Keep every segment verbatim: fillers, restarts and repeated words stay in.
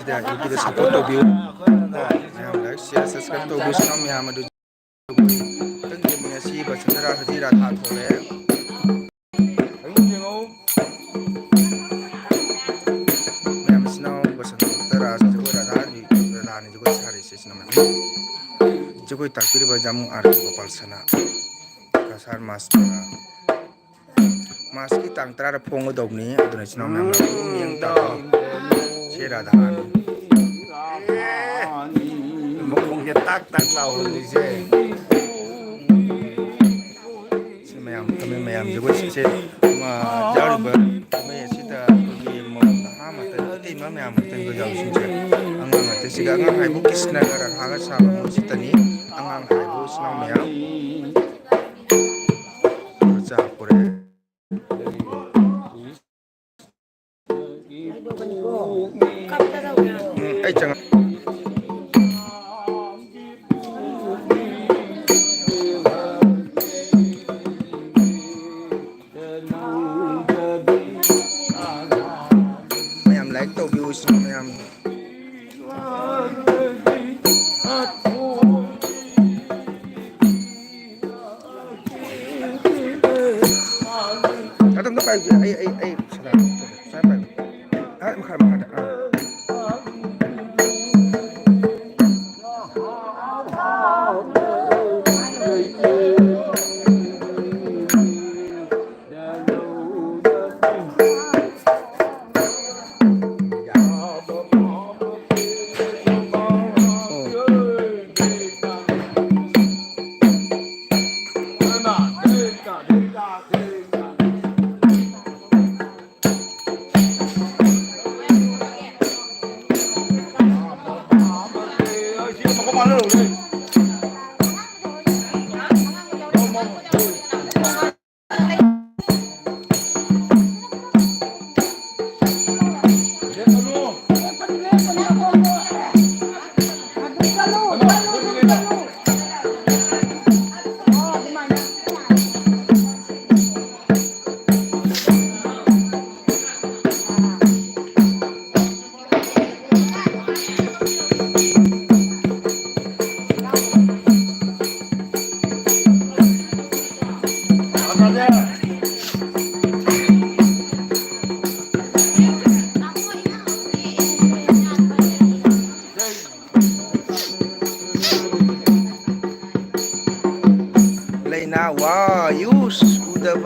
ꯌꯨꯇ꯭ꯌꯨꯕꯇ ꯁꯞꯄꯣꯔꯠ ꯇꯧꯕꯤꯌꯨ꯫ ꯃꯌꯥꯝ ꯂꯥꯏꯛ, ꯁꯤꯌꯔ, ꯁꯕꯁꯀ꯭ꯔꯥꯏꯕ ꯇꯧꯕꯤꯌꯨ꯫ ꯁꯤꯅ ꯃꯌꯥꯝ ꯑꯗꯨ ꯈꯪꯗꯦ, ꯉꯁꯤ ꯕꯁꯟꯇ ꯔꯥꯁ ꯍꯖꯤꯔꯥ ꯊꯥ ꯊꯣꯛꯂꯛꯑꯦ꯫ ꯃꯌꯥꯝ ꯏꯆꯤꯟ ꯏꯅꯥꯎ ꯕꯁꯟꯇ ꯔꯥꯁ ꯖꯒꯣꯏ ꯔꯥꯙꯥꯒꯤ ꯔꯥꯙꯥꯅꯤ ꯖꯒꯣꯏ ꯁꯥꯔꯤꯁꯦ ꯏꯆꯤꯟ ꯏꯅꯥꯎ ꯃꯌꯥꯝ꯫ ꯖꯒꯣꯏ ꯇꯥꯛꯄꯤꯔꯤꯕ ꯖꯥꯃꯨ ꯑꯥꯔ ꯀꯦ ꯒꯣꯄꯥꯜ ꯁꯅꯥ, ꯀꯁꯥꯔ ꯃꯥꯁꯇꯔ꯫ ꯃꯥꯔꯁꯀꯤ ꯇꯥꯡ ꯇꯔꯥꯗ ꯐꯣꯡꯒꯗꯧꯕꯅꯤ, ꯑꯗꯨꯅ ꯏꯆꯤꯟ ꯏꯅꯥꯎ ꯃꯌꯥꯝꯅ ꯑꯗꯨꯝ ꯌꯦꯡ ꯇꯥꯕꯤꯌꯨ꯫ ꯁꯦ ꯔꯥꯙꯥꯅꯤ꯫ ꯃꯈꯣꯡꯁꯦ ꯇꯥꯛ ꯇꯥꯛ ꯂꯥꯎꯍꯜꯂꯤꯁꯦ꯫ ꯁꯤ ꯃꯌꯥꯝ ꯐꯝꯃꯤ ꯃꯌꯥꯝ ꯖꯒꯣꯏꯁꯦ, ꯑꯃ, ꯌꯥꯎꯔꯤꯕ ꯀꯨꯝꯍꯩ ꯑꯁꯤꯗ ꯑꯩꯈꯣꯏꯒꯤ ꯃꯧ ꯅꯍꯥ ꯃꯇꯝ ꯑꯇꯩꯃ ꯃꯌꯥꯝ ꯑꯃꯇꯪꯒ ꯌꯥꯎꯁꯤꯟꯁꯦ꯫ ꯑꯉꯥꯡ ꯑꯇꯩꯁꯤꯒ, ꯑꯉꯥꯡ ꯍꯥꯏꯕꯨ ꯀ꯭ꯔꯤꯁꯅꯒ ꯔꯥꯙꯥꯒ ꯁꯥꯕ ꯃꯣꯏꯁꯤꯇꯅꯤ꯫ ꯑꯉꯥꯡ ꯍꯥꯏꯕꯨ ꯏꯆꯤꯟ ꯏꯅꯥꯎ ꯃꯌꯥꯝ ꯆꯥ ꯄꯨꯔꯦ꯫ ꯎꯝ, ꯑꯩ ꯆꯪꯉꯛ-, ꯃꯌꯥꯝ ꯂꯥꯏꯛ ꯇꯧꯕꯤꯌꯨ, ꯏꯆꯤꯟ ꯃꯌꯥꯝ꯫ ꯑꯗꯨꯝ ꯄꯥꯏꯌꯨ, ꯑꯩ, ꯑꯩ, ꯑꯩ ꯁꯤꯗ ꯁꯨꯃꯥꯏꯅ ꯄꯥꯏꯌꯨ꯫ ꯑꯥ, ꯃꯈꯥ, ꯃꯈꯥꯗ, ꯑꯥ꯫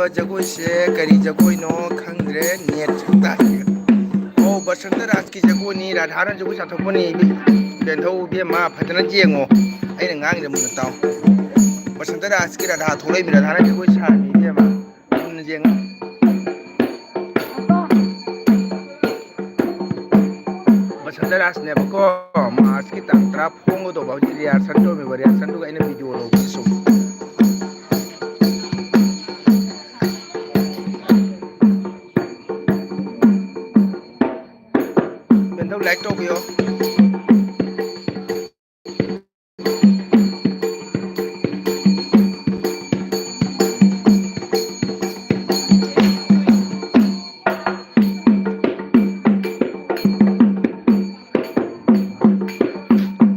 ꯖꯒꯣꯏꯁꯦ ꯀꯔꯤ ꯖꯒꯣꯏꯅꯣ ꯈꯪꯗ꯭ꯔꯦ, ꯅꯦꯠ ꯁꯛꯇ꯫ ꯑꯣ, ꯕꯁꯟꯇ ꯔꯥꯖꯀꯤ ꯖꯒꯣꯏꯅꯤ, ꯔꯥꯙꯥꯅ ꯖꯒꯣꯏ ꯁꯥꯊꯣꯛꯄꯅꯤ꯫ ꯕꯦꯟꯊꯧ ꯏꯕꯦꯝꯃ, ꯐꯖꯅ ꯌꯦꯡꯉꯣ꯫ ꯑꯩꯅ ꯉꯥꯡꯉꯤꯗ ꯃꯨꯟꯅ ꯇꯥꯎ꯫ ꯕꯁꯟꯇ ꯔꯥꯖꯀꯤ ꯔꯥꯙꯥ ꯊꯣꯛꯂꯛꯏꯃꯤ, ꯔꯥꯙꯥꯅ ꯖꯒꯣꯏ ꯁꯥꯔꯤꯃꯤ ꯏꯕꯦꯝꯃ꯫ ꯃꯨꯟꯅ ꯌꯦꯡꯉꯣ꯫ ꯕꯁꯟꯇ ꯔꯥꯖꯅꯦꯕꯀꯣ, ꯃꯥꯔꯆꯀꯤ ꯇꯥꯡ ꯇꯔꯥ ꯐꯣꯡꯒꯗꯧꯕ꯫ ꯍꯧꯖꯤꯛ ꯔꯤꯍꯥꯔꯁꯦꯜ ꯇꯧꯔꯝꯃꯤꯕ, ꯔꯤꯍꯥꯔꯁꯦꯜꯗꯨꯒ ꯑꯩꯅ ꯚꯤꯗꯤꯑꯣ ꯂꯧꯕꯁꯦ ꯁꯨꯝ꯫ ꯕꯦꯟꯊꯧ, ꯂꯥꯏꯛ ꯇꯧꯕꯤꯌꯣ꯫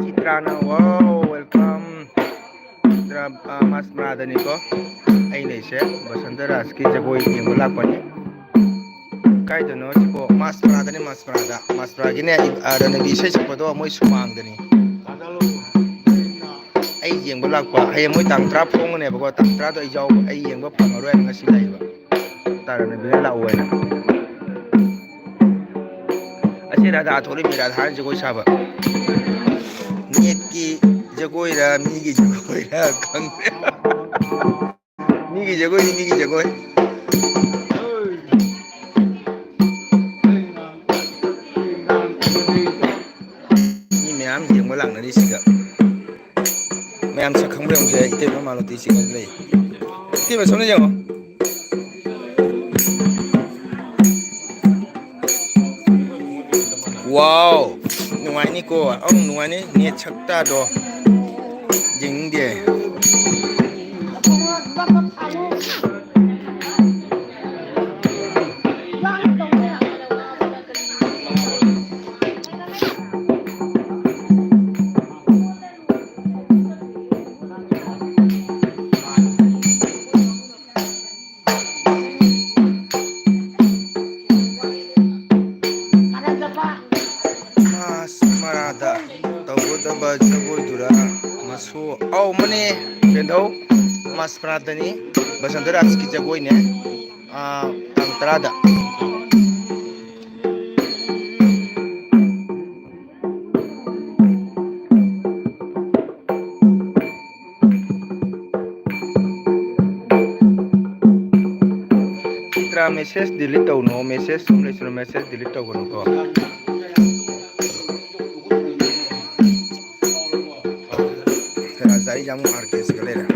ꯆꯤꯇ꯭ꯔꯥꯅ, wow, welcome꯫ ꯆꯤꯇ꯭ꯔꯥ, ꯑ, ꯃꯥꯁ ꯃꯔꯥꯗꯅꯤꯀꯣ꯫ ꯑꯩꯅ ꯏꯁꯦ ꯕꯁꯟꯇ ꯔꯥꯖꯀꯤ ꯖꯒꯣꯏ ꯌꯦꯡꯕ ꯂꯥꯛꯄꯅꯤ꯫ ꯀꯥꯏꯗꯅꯣ ꯁꯤꯕꯣ? ꯃꯥꯁ ꯃꯔꯥꯗꯅꯤ, ꯃꯥꯁ ꯃꯔꯥꯗ꯫ ꯃꯥꯁ ꯃꯔꯥꯒꯤꯅꯦ, ꯑ, ꯔꯅꯕꯤ ꯏꯁꯩ ꯁꯛꯄꯗꯣ ꯃꯣꯏ ꯁꯨꯃꯥꯡꯗꯅꯤ꯫ ꯑꯩ ꯌꯦꯡꯕ ꯂꯥꯛꯄ, ꯍꯌꯦꯡ ꯃꯣꯏ ꯇꯥꯡ ꯇꯔꯥ ꯐꯣꯡꯒꯅꯦꯕꯀꯣ, ꯇꯥꯡ ꯇꯔꯥꯗꯣ ꯑꯩ ꯌꯥꯎꯕ, ꯑꯩ ꯌꯦꯡꯕ ꯐꯪꯉꯔꯣꯏ ꯍꯥꯏꯅ ꯉꯁꯤ ꯂꯥꯛꯏꯕ꯫ ꯇꯥꯔꯅꯕꯤꯅ ꯂꯥꯛꯑꯣ ꯍꯥꯏꯅ꯫ ꯑꯁꯤ ꯔꯥꯙꯥ ꯊꯣꯛꯂꯛꯏ, ꯔꯥꯙꯥꯅ ꯖꯒꯣꯏ ꯁꯥꯕ꯫ ꯅꯦꯠꯀꯤ ꯖꯒꯣꯏꯔ, ꯃꯤꯒꯤ ꯖꯒꯣꯏꯔ ꯈꯪꯗꯦ꯫ ꯃꯤꯒꯤ ꯖꯒꯣꯏꯅꯤ, ꯃꯤꯒꯤ ꯖꯒꯣꯏ꯫ ꯃꯤ ꯃꯌꯥꯝ ꯌꯦꯡꯕ ꯂꯥꯛꯅꯔꯤꯁꯤꯒ꯫ ꯃꯌꯥꯝ ꯁꯛ ꯈꯪꯕ꯭ꯔꯥ ꯌꯦꯡꯉꯨꯁꯦ, ꯏꯇꯩꯃ ꯃꯥꯂꯣꯇꯤ ꯁꯤꯡꯅ ꯂꯩ꯫ ꯏꯇꯩꯃ, ꯁꯣꯝꯗ ꯌꯦꯡꯉꯣ꯫ ꯋꯥꯎ! ꯅꯨꯡꯉꯥꯏꯅꯤꯀꯣ꯫ ꯑꯧ, ꯅꯨꯡꯉꯥꯏꯅꯤ꯫ ꯅꯦꯠ ꯁꯛꯇꯗꯣ ꯌꯦꯡꯅꯤꯡꯗꯦ꯫ ꯃꯥꯁ ꯃꯔꯥꯗ ꯇꯧꯒꯗꯕ ꯖꯒꯣꯏꯗꯨꯔ? ꯃꯁꯨ ꯑꯧ ꯃꯅꯦ ꯀꯩꯗꯧ? ꯃꯥꯁ ꯄ꯭ꯔꯥꯗꯅꯤ, ꯕꯁꯟꯇ ꯔꯥꯖꯀꯤ ꯖꯒꯣꯏꯅꯦ, ꯑꯥ, ꯇꯥꯡ ꯇꯔꯥꯗ꯫ ꯆꯤꯇ꯭ꯔꯥ, ꯃꯦꯁꯦꯖ ꯗꯤꯂꯤꯠ ꯇꯧꯅꯣ, ꯃꯦꯁꯦꯖ ꯁꯨꯝ ꯂꯩꯁꯤꯜꯂꯣ, ꯃꯦꯁꯦꯖ ꯗꯤꯂꯤꯠ ꯇꯧꯒꯅꯨꯀꯣ꯫ ꯀꯅꯥ ꯆꯥꯔꯤ ꯖꯥꯃꯨ ꯑꯥꯔ ꯀꯦ ꯁꯤꯒ ꯂꯩꯔꯦ꯫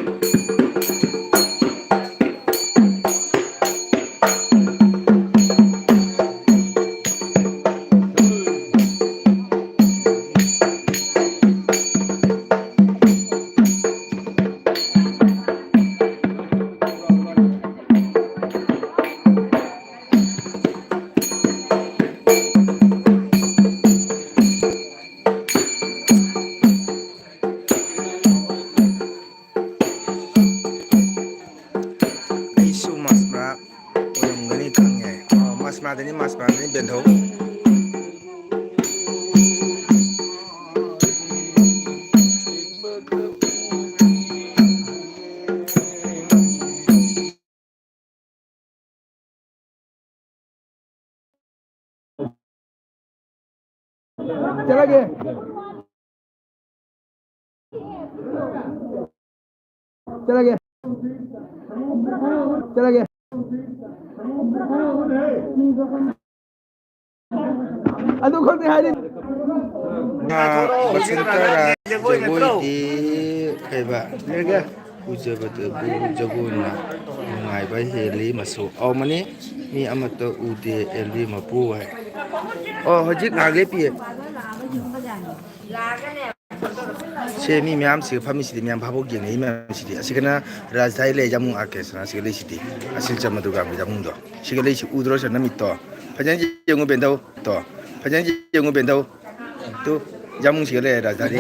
ꯑꯩꯁꯨ ꯃꯥꯁ ꯃꯔꯥ ꯑꯣꯏꯔꯝꯒꯅꯤ ꯈꯪꯉꯦ꯫ ꯑ, ꯃꯥꯁ ꯃꯔꯥꯗꯅꯤ, ꯃꯥꯁ ꯃꯔꯥꯗꯅꯤ ꯕꯦꯟꯊꯧ꯫ ꯆꯠꯂꯒꯦ꯫ ꯆꯠꯂꯒꯦ꯫ ꯆꯠꯂꯒꯦ꯫ ꯑꯗꯨ ꯈꯛꯇꯤ ꯍꯥꯏꯔꯤ꯫ ꯉꯥ ꯃꯊꯟꯇ ꯖꯒꯣꯏꯗꯤ ꯀꯩꯕ? ꯎꯖꯕꯗꯕꯨ ꯖꯒꯣꯏꯅ ꯅꯨꯡꯉꯥꯏꯕ ꯍꯦꯜꯂꯤ ꯃꯆꯨ꯫ ꯑꯧ, ꯃꯅꯤ꯫ ꯃꯤ ꯑꯃꯠꯇ ꯎꯗꯦ ꯑꯦꯜ ꯕꯤ ꯃꯄꯨ ꯍꯥꯏ꯫ ꯑꯣ, ꯍꯧꯖꯤꯛ ꯉꯥꯏꯍꯥꯛ ꯂꯦꯞꯄꯤꯌꯦ꯫ ꯁꯦ, ꯃꯤ ꯃꯌꯥꯝꯁꯤꯒ ꯐꯝꯃꯤꯁꯤꯗꯤ, ꯃꯌꯥꯝ ꯚꯥꯕꯣꯛ ꯌꯦꯡꯅꯩ ꯃꯌꯥꯝꯁꯤꯗꯤ꯫ ꯑꯁꯤꯒꯅ ꯔꯥꯖꯙꯥꯅꯤ ꯂꯩ ꯌꯥꯃꯨꯡ ꯑꯥꯔꯀꯦꯁꯇ꯭ꯔꯥ, ꯑꯁꯤꯒ ꯂꯩꯁꯤꯗꯤ꯫ ꯑꯁꯤ ꯆꯃꯗꯨꯔꯒꯥꯝꯒꯤ ꯌꯥꯃꯨꯡꯗꯣ꯫ ꯁꯤꯒ ꯂꯩꯁꯤ ꯎꯗ꯭ꯔꯣ ꯁꯦ ꯅꯃꯤꯠꯇꯣ? ꯐꯖꯅ ꯌꯦꯡꯉꯨ ꯕꯦꯟꯗꯧ꯫ ꯇꯣ꯫ ꯐꯖꯅ ꯌꯦꯡꯉꯨ ꯕꯦꯟꯗꯧ꯫ ꯇꯨ, ꯌꯥꯃꯨꯡꯁꯤꯒ ꯂꯩꯔꯦ ꯔꯥꯖꯙꯥꯅꯤ꯫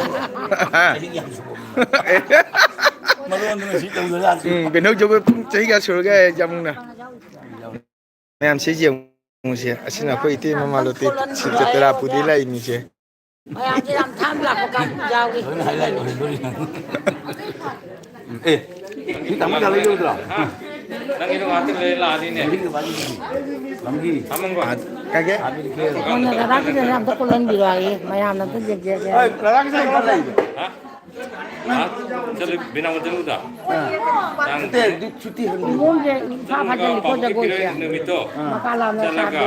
ꯃꯔꯣꯟꯗꯨꯅ ꯁꯤ ꯇꯧꯗ ꯌꯥꯗꯦ꯫ ꯎꯝ, ꯕꯦꯟꯗꯧ ꯖꯒꯣꯏ ꯄꯨꯡ ꯆꯍꯤ ꯀꯌꯥ ꯁꯨꯔꯒꯦ ꯌꯥꯃꯨꯡꯅ? ꯃꯌꯥꯝ ꯁꯤ ꯌꯦꯡꯉꯨꯁꯦ꯫ ꯑꯁꯤꯅ ꯑꯩꯈꯣꯏ ꯏꯇꯩ ꯃꯃꯥ ꯂꯣꯇꯤ ꯁꯤꯇ ꯇꯔꯥ ꯄꯨꯗꯤ ꯂꯥꯛꯏ ꯃꯤꯁꯦ꯫ ꯃꯌꯥꯝꯁꯦ ꯌꯥꯝ ꯊꯥꯞꯅ ꯂꯥꯛꯄ ꯀꯥꯡꯕꯨ ꯌꯥꯎꯏ꯫ ꯂꯣꯏꯅ ꯍꯥꯏ ꯂꯥꯏ ꯑꯣꯏꯍꯟꯗꯣꯔꯤ ꯅꯪ꯫ ꯑꯦ, ꯁꯤ ꯇꯥꯃꯣ ꯄꯩꯁꯥ ꯂꯩꯗꯧꯗ꯭ꯔꯣ? ꯅꯪꯒꯤꯗꯣ ꯉꯥꯛꯇ ꯂꯩ ꯂꯥꯛꯑꯅꯤꯅꯦ꯫ ꯂꯝꯕꯤ ꯀꯩꯅꯣ ꯂꯝꯒꯤ꯫ ꯀꯩꯒꯦ? ꯀꯣꯟꯅ ꯗꯗꯥꯒꯤꯗꯨꯅꯦ ꯑꯝꯇ ꯀꯨꯜꯍꯟꯕꯤꯔꯣ ꯍꯥꯏꯌꯦ꯫ ꯃꯌꯥꯝꯅ ꯑꯝꯇ ꯌꯦꯡꯖꯒꯦ꯫ ꯍꯣꯏ, ꯗꯗꯥꯒꯤꯁꯨ ꯀꯩꯅꯣ ꯂꯩ꯫ ꯍꯥ? ꯍꯥ? ꯆꯠꯂꯨ, ꯕꯤꯅꯥꯃꯣ ꯆꯠꯂꯨꯗ? ꯑꯥ꯫ ꯇꯥꯡ ꯅꯠꯇꯦ, ꯑꯗꯨ ꯁꯨꯇꯤ ꯍꯟꯕꯤ꯫ ꯏꯃꯨꯡꯁꯦ ꯏꯐꯥ ꯐꯥꯖꯤꯜꯂꯤꯀꯣ ꯄꯥꯎꯈꯨꯝ ꯄꯤꯔꯣꯏ ꯖꯒꯣꯏꯁꯦ꯫ ꯅꯨꯃꯤꯠꯇꯣ꯫ ꯑꯥ꯫ ꯃꯄꯥ ꯂꯥꯝꯅ ꯆꯠꯂꯒ ꯁꯥꯗꯦ꯫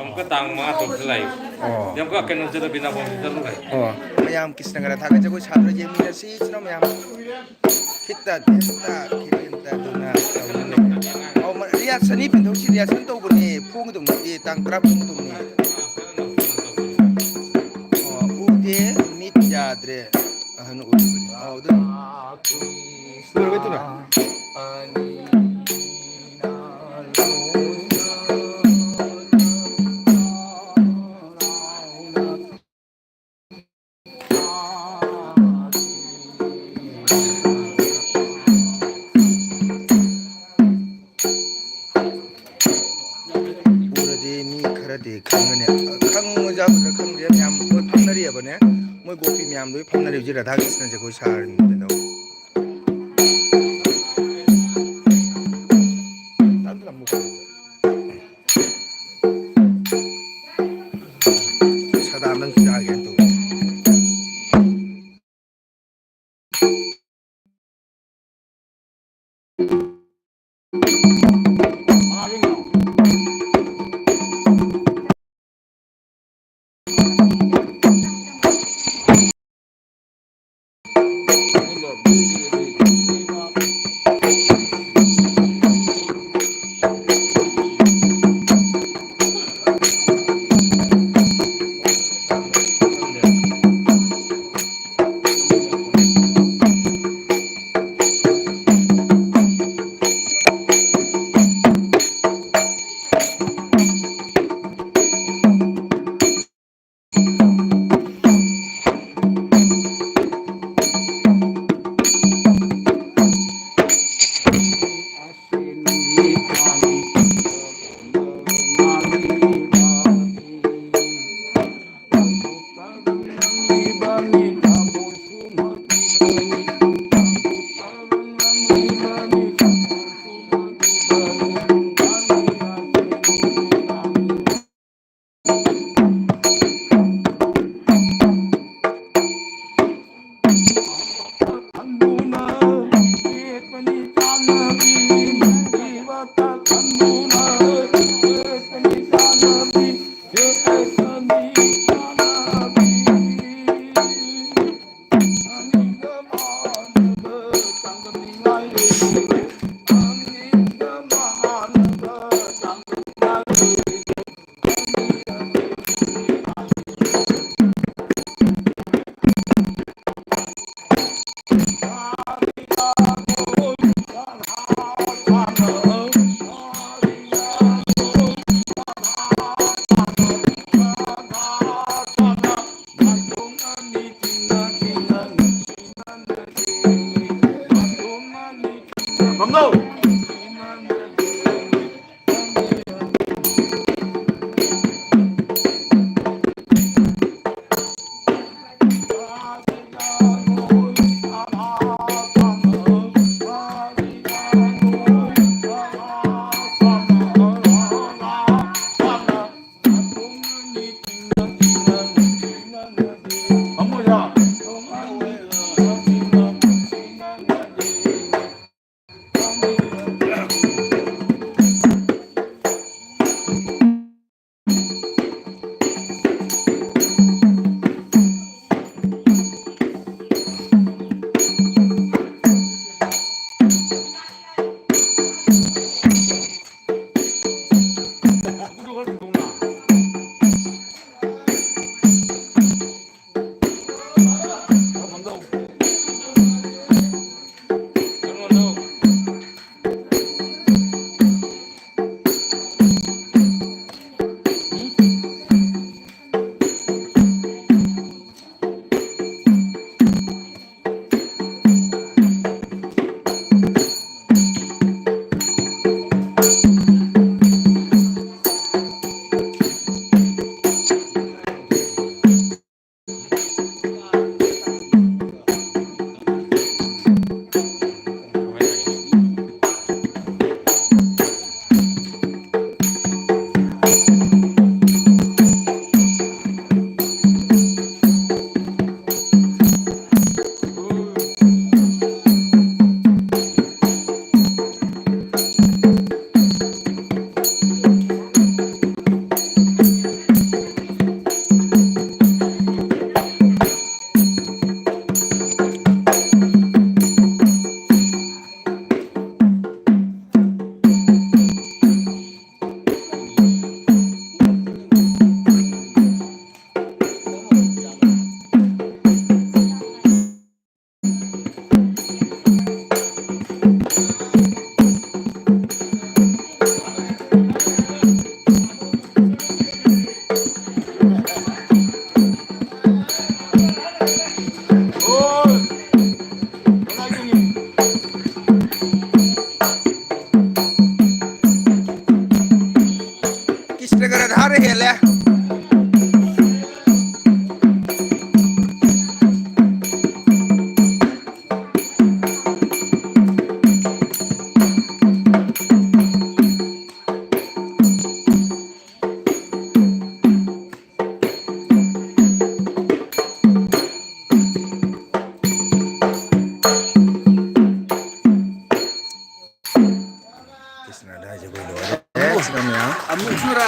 ꯑꯃꯨꯛꯀ ꯇꯥꯡ ꯃꯉꯥ ꯇꯔꯨꯛꯇ ꯂꯥꯛꯏ꯫ ꯑꯣ꯫ ꯌꯥꯝꯀ ꯀꯩꯅꯣ ꯆꯠꯂꯨ, ꯕꯤꯅꯥꯃꯣ ꯆꯠꯂꯨ ꯂꯥꯛꯏ꯫ ꯑꯣ꯫ ꯃꯌꯥꯝ ꯀ꯭ꯔꯤꯁꯅꯒꯔ ꯊꯥꯒꯠ ꯖꯒꯣꯏ ꯁꯥꯗ꯭ꯔ ꯌꯦꯡꯃꯤꯟꯅꯁꯤ, ꯏꯆꯤꯟ ꯏꯅꯥꯎ ꯃꯌꯥꯝ꯫ ꯈꯤꯠꯇ ꯊꯦꯟꯇ ꯈꯤꯠꯇ ꯗꯨꯅ ꯇꯧꯗꯨꯅ ꯂꯩ꯫ ꯑꯧ, ꯃ-, ꯔꯤꯍꯥꯔꯁꯦꯜ ꯑꯅꯤ ꯄꯦꯟꯊꯣꯛꯁꯤ, ꯔꯤꯍꯥꯔꯁꯦꯜ ꯇꯧꯕꯅꯦ, ꯐꯣꯡꯒꯗꯧꯅꯦ, ꯑꯦ, ꯇꯥꯡ ꯇꯔꯥ ꯐꯣꯡꯒꯗꯧꯅꯦ꯫ ꯑꯣ, ꯎꯗꯦ, ꯃꯤꯠ ꯌꯥꯗ꯭ꯔꯦ, ꯑꯍꯟ ꯑꯣꯏꯔꯕꯅꯤ꯫ ꯑꯧ, ꯑꯗꯨꯅꯤ꯫ ꯂꯣꯏꯔꯕ ꯇꯨꯅ? ꯎꯔꯗꯤ ꯃꯤ ꯈꯔꯗꯤ ꯈꯪꯒꯅꯤ꯫ ꯈꯪꯕ ꯌꯥꯎꯒꯗ꯭ꯔꯥ ꯈꯪꯗꯦ, ꯃꯌꯥꯝ ꯂꯣꯏ ꯐꯝꯅꯔꯤꯑꯕꯅꯦ꯫ ꯃꯣꯏ ꯒꯣꯄꯤ ꯃꯌꯥꯝ ꯂꯣꯏ ꯐꯝꯅꯔꯤ ꯍꯧꯖꯤꯛ ꯔꯥꯙꯥ ꯀ꯭ꯔꯤꯁꯅ ꯖꯒꯣꯏ ꯁꯥꯔꯤꯕꯅꯤ ꯀꯩꯅꯣ꯫ ꯁꯗꯥ ꯅꯪ ꯆꯥꯒꯦꯅ ꯇꯧꯕ꯫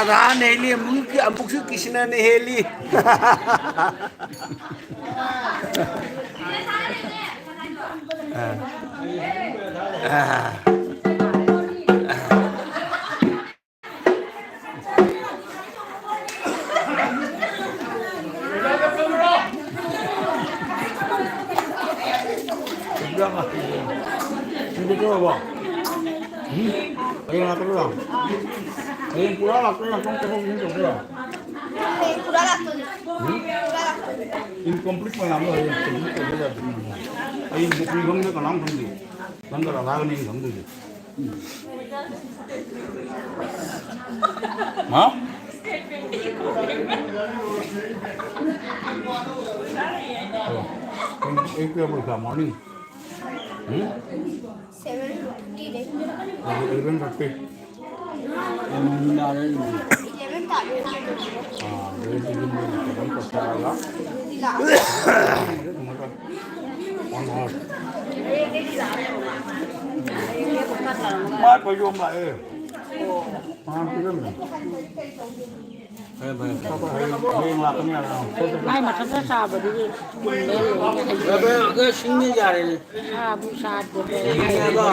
ꯔꯥꯅ ꯍꯦꯜꯂꯤ, ꯑꯃꯨꯛ-, ꯑꯃꯨꯛꯁꯨ ꯀ꯭ꯔꯤꯁꯅꯅ ꯍꯦꯜꯂꯤ꯫ ꯑ꯫ ꯑ꯫ ꯁꯤꯡꯖꯨ ꯇꯧꯔꯕꯣ? ꯎꯝ? ꯍꯌꯦꯡ ꯂꯥꯛꯀꯗ꯭ꯔꯣ? ꯍꯌꯦꯡ ꯄꯨꯔꯥ ꯂꯥꯛꯇꯣꯏꯔꯥ? ꯅꯪ ꯊꯕꯛ ꯏꯪꯈꯥꯡ ꯇꯧꯕ꯭ꯔꯣ? ꯎꯝ? Incomplete ꯃꯌꯥꯝꯗꯣ ꯍꯌꯦꯡ complete ꯇꯧꯗ ꯌꯥꯗꯦ꯫ ꯍꯌꯦꯡ ꯕꯨꯀꯤ ꯈꯪꯗꯦ, ꯀꯅꯥꯝ ꯈꯪꯗꯦ꯫ ꯅꯪꯒ ꯔꯥꯙꯥꯒꯅꯦ ꯑꯩꯅ ꯈꯪꯗꯣꯏꯁꯦ꯫ ꯍꯥ? ꯑꯣ꯫ ꯑꯌꯨꯛ, ꯑꯌꯨꯛ ꯀꯌꯥ ꯄꯨꯡ ꯀꯌꯥ? Morning? ꯎꯝ? Seven thirty ꯗꯩ꯫ ꯑꯗꯨ eleven thirty꯫ ꯎꯝ, ꯌꯥꯔꯦ ꯑꯗꯨꯗꯤ꯫ Eleven ꯇꯥꯔꯦ꯫ ꯑꯥ, ꯑꯗꯨꯗꯤ ꯌꯨꯝꯗ ꯐꯖꯅ ꯆꯠꯊꯔꯒ꯫ ꯂꯥꯛꯑꯣ꯫ ꯃꯥ ꯐꯩꯖꯣꯝ ꯂꯥꯛꯑꯦ꯫ ꯃꯥ ꯄꯤꯔꯝꯃꯦ꯫ ꯐꯔꯦ, ꯐꯔꯦ, ꯐꯔꯦ꯫ ꯍꯌꯦꯡ, ꯍꯌꯦꯡ ꯂꯥꯛꯀꯅꯤ ꯍꯥꯏꯔꯣ꯫ ꯃꯥꯏ ꯃꯊꯛꯇ ꯁꯥꯕꯗꯨꯗꯤ ꯐꯔꯦ, ꯐꯔꯦ, ꯑꯗꯨ ꯁꯤꯡꯅ ꯌꯥꯔꯦꯅꯦ꯫ ꯁꯥꯕꯨ ꯁꯥꯗꯦꯗ꯫ ꯁꯤꯡꯅ ꯌꯥꯔꯕ?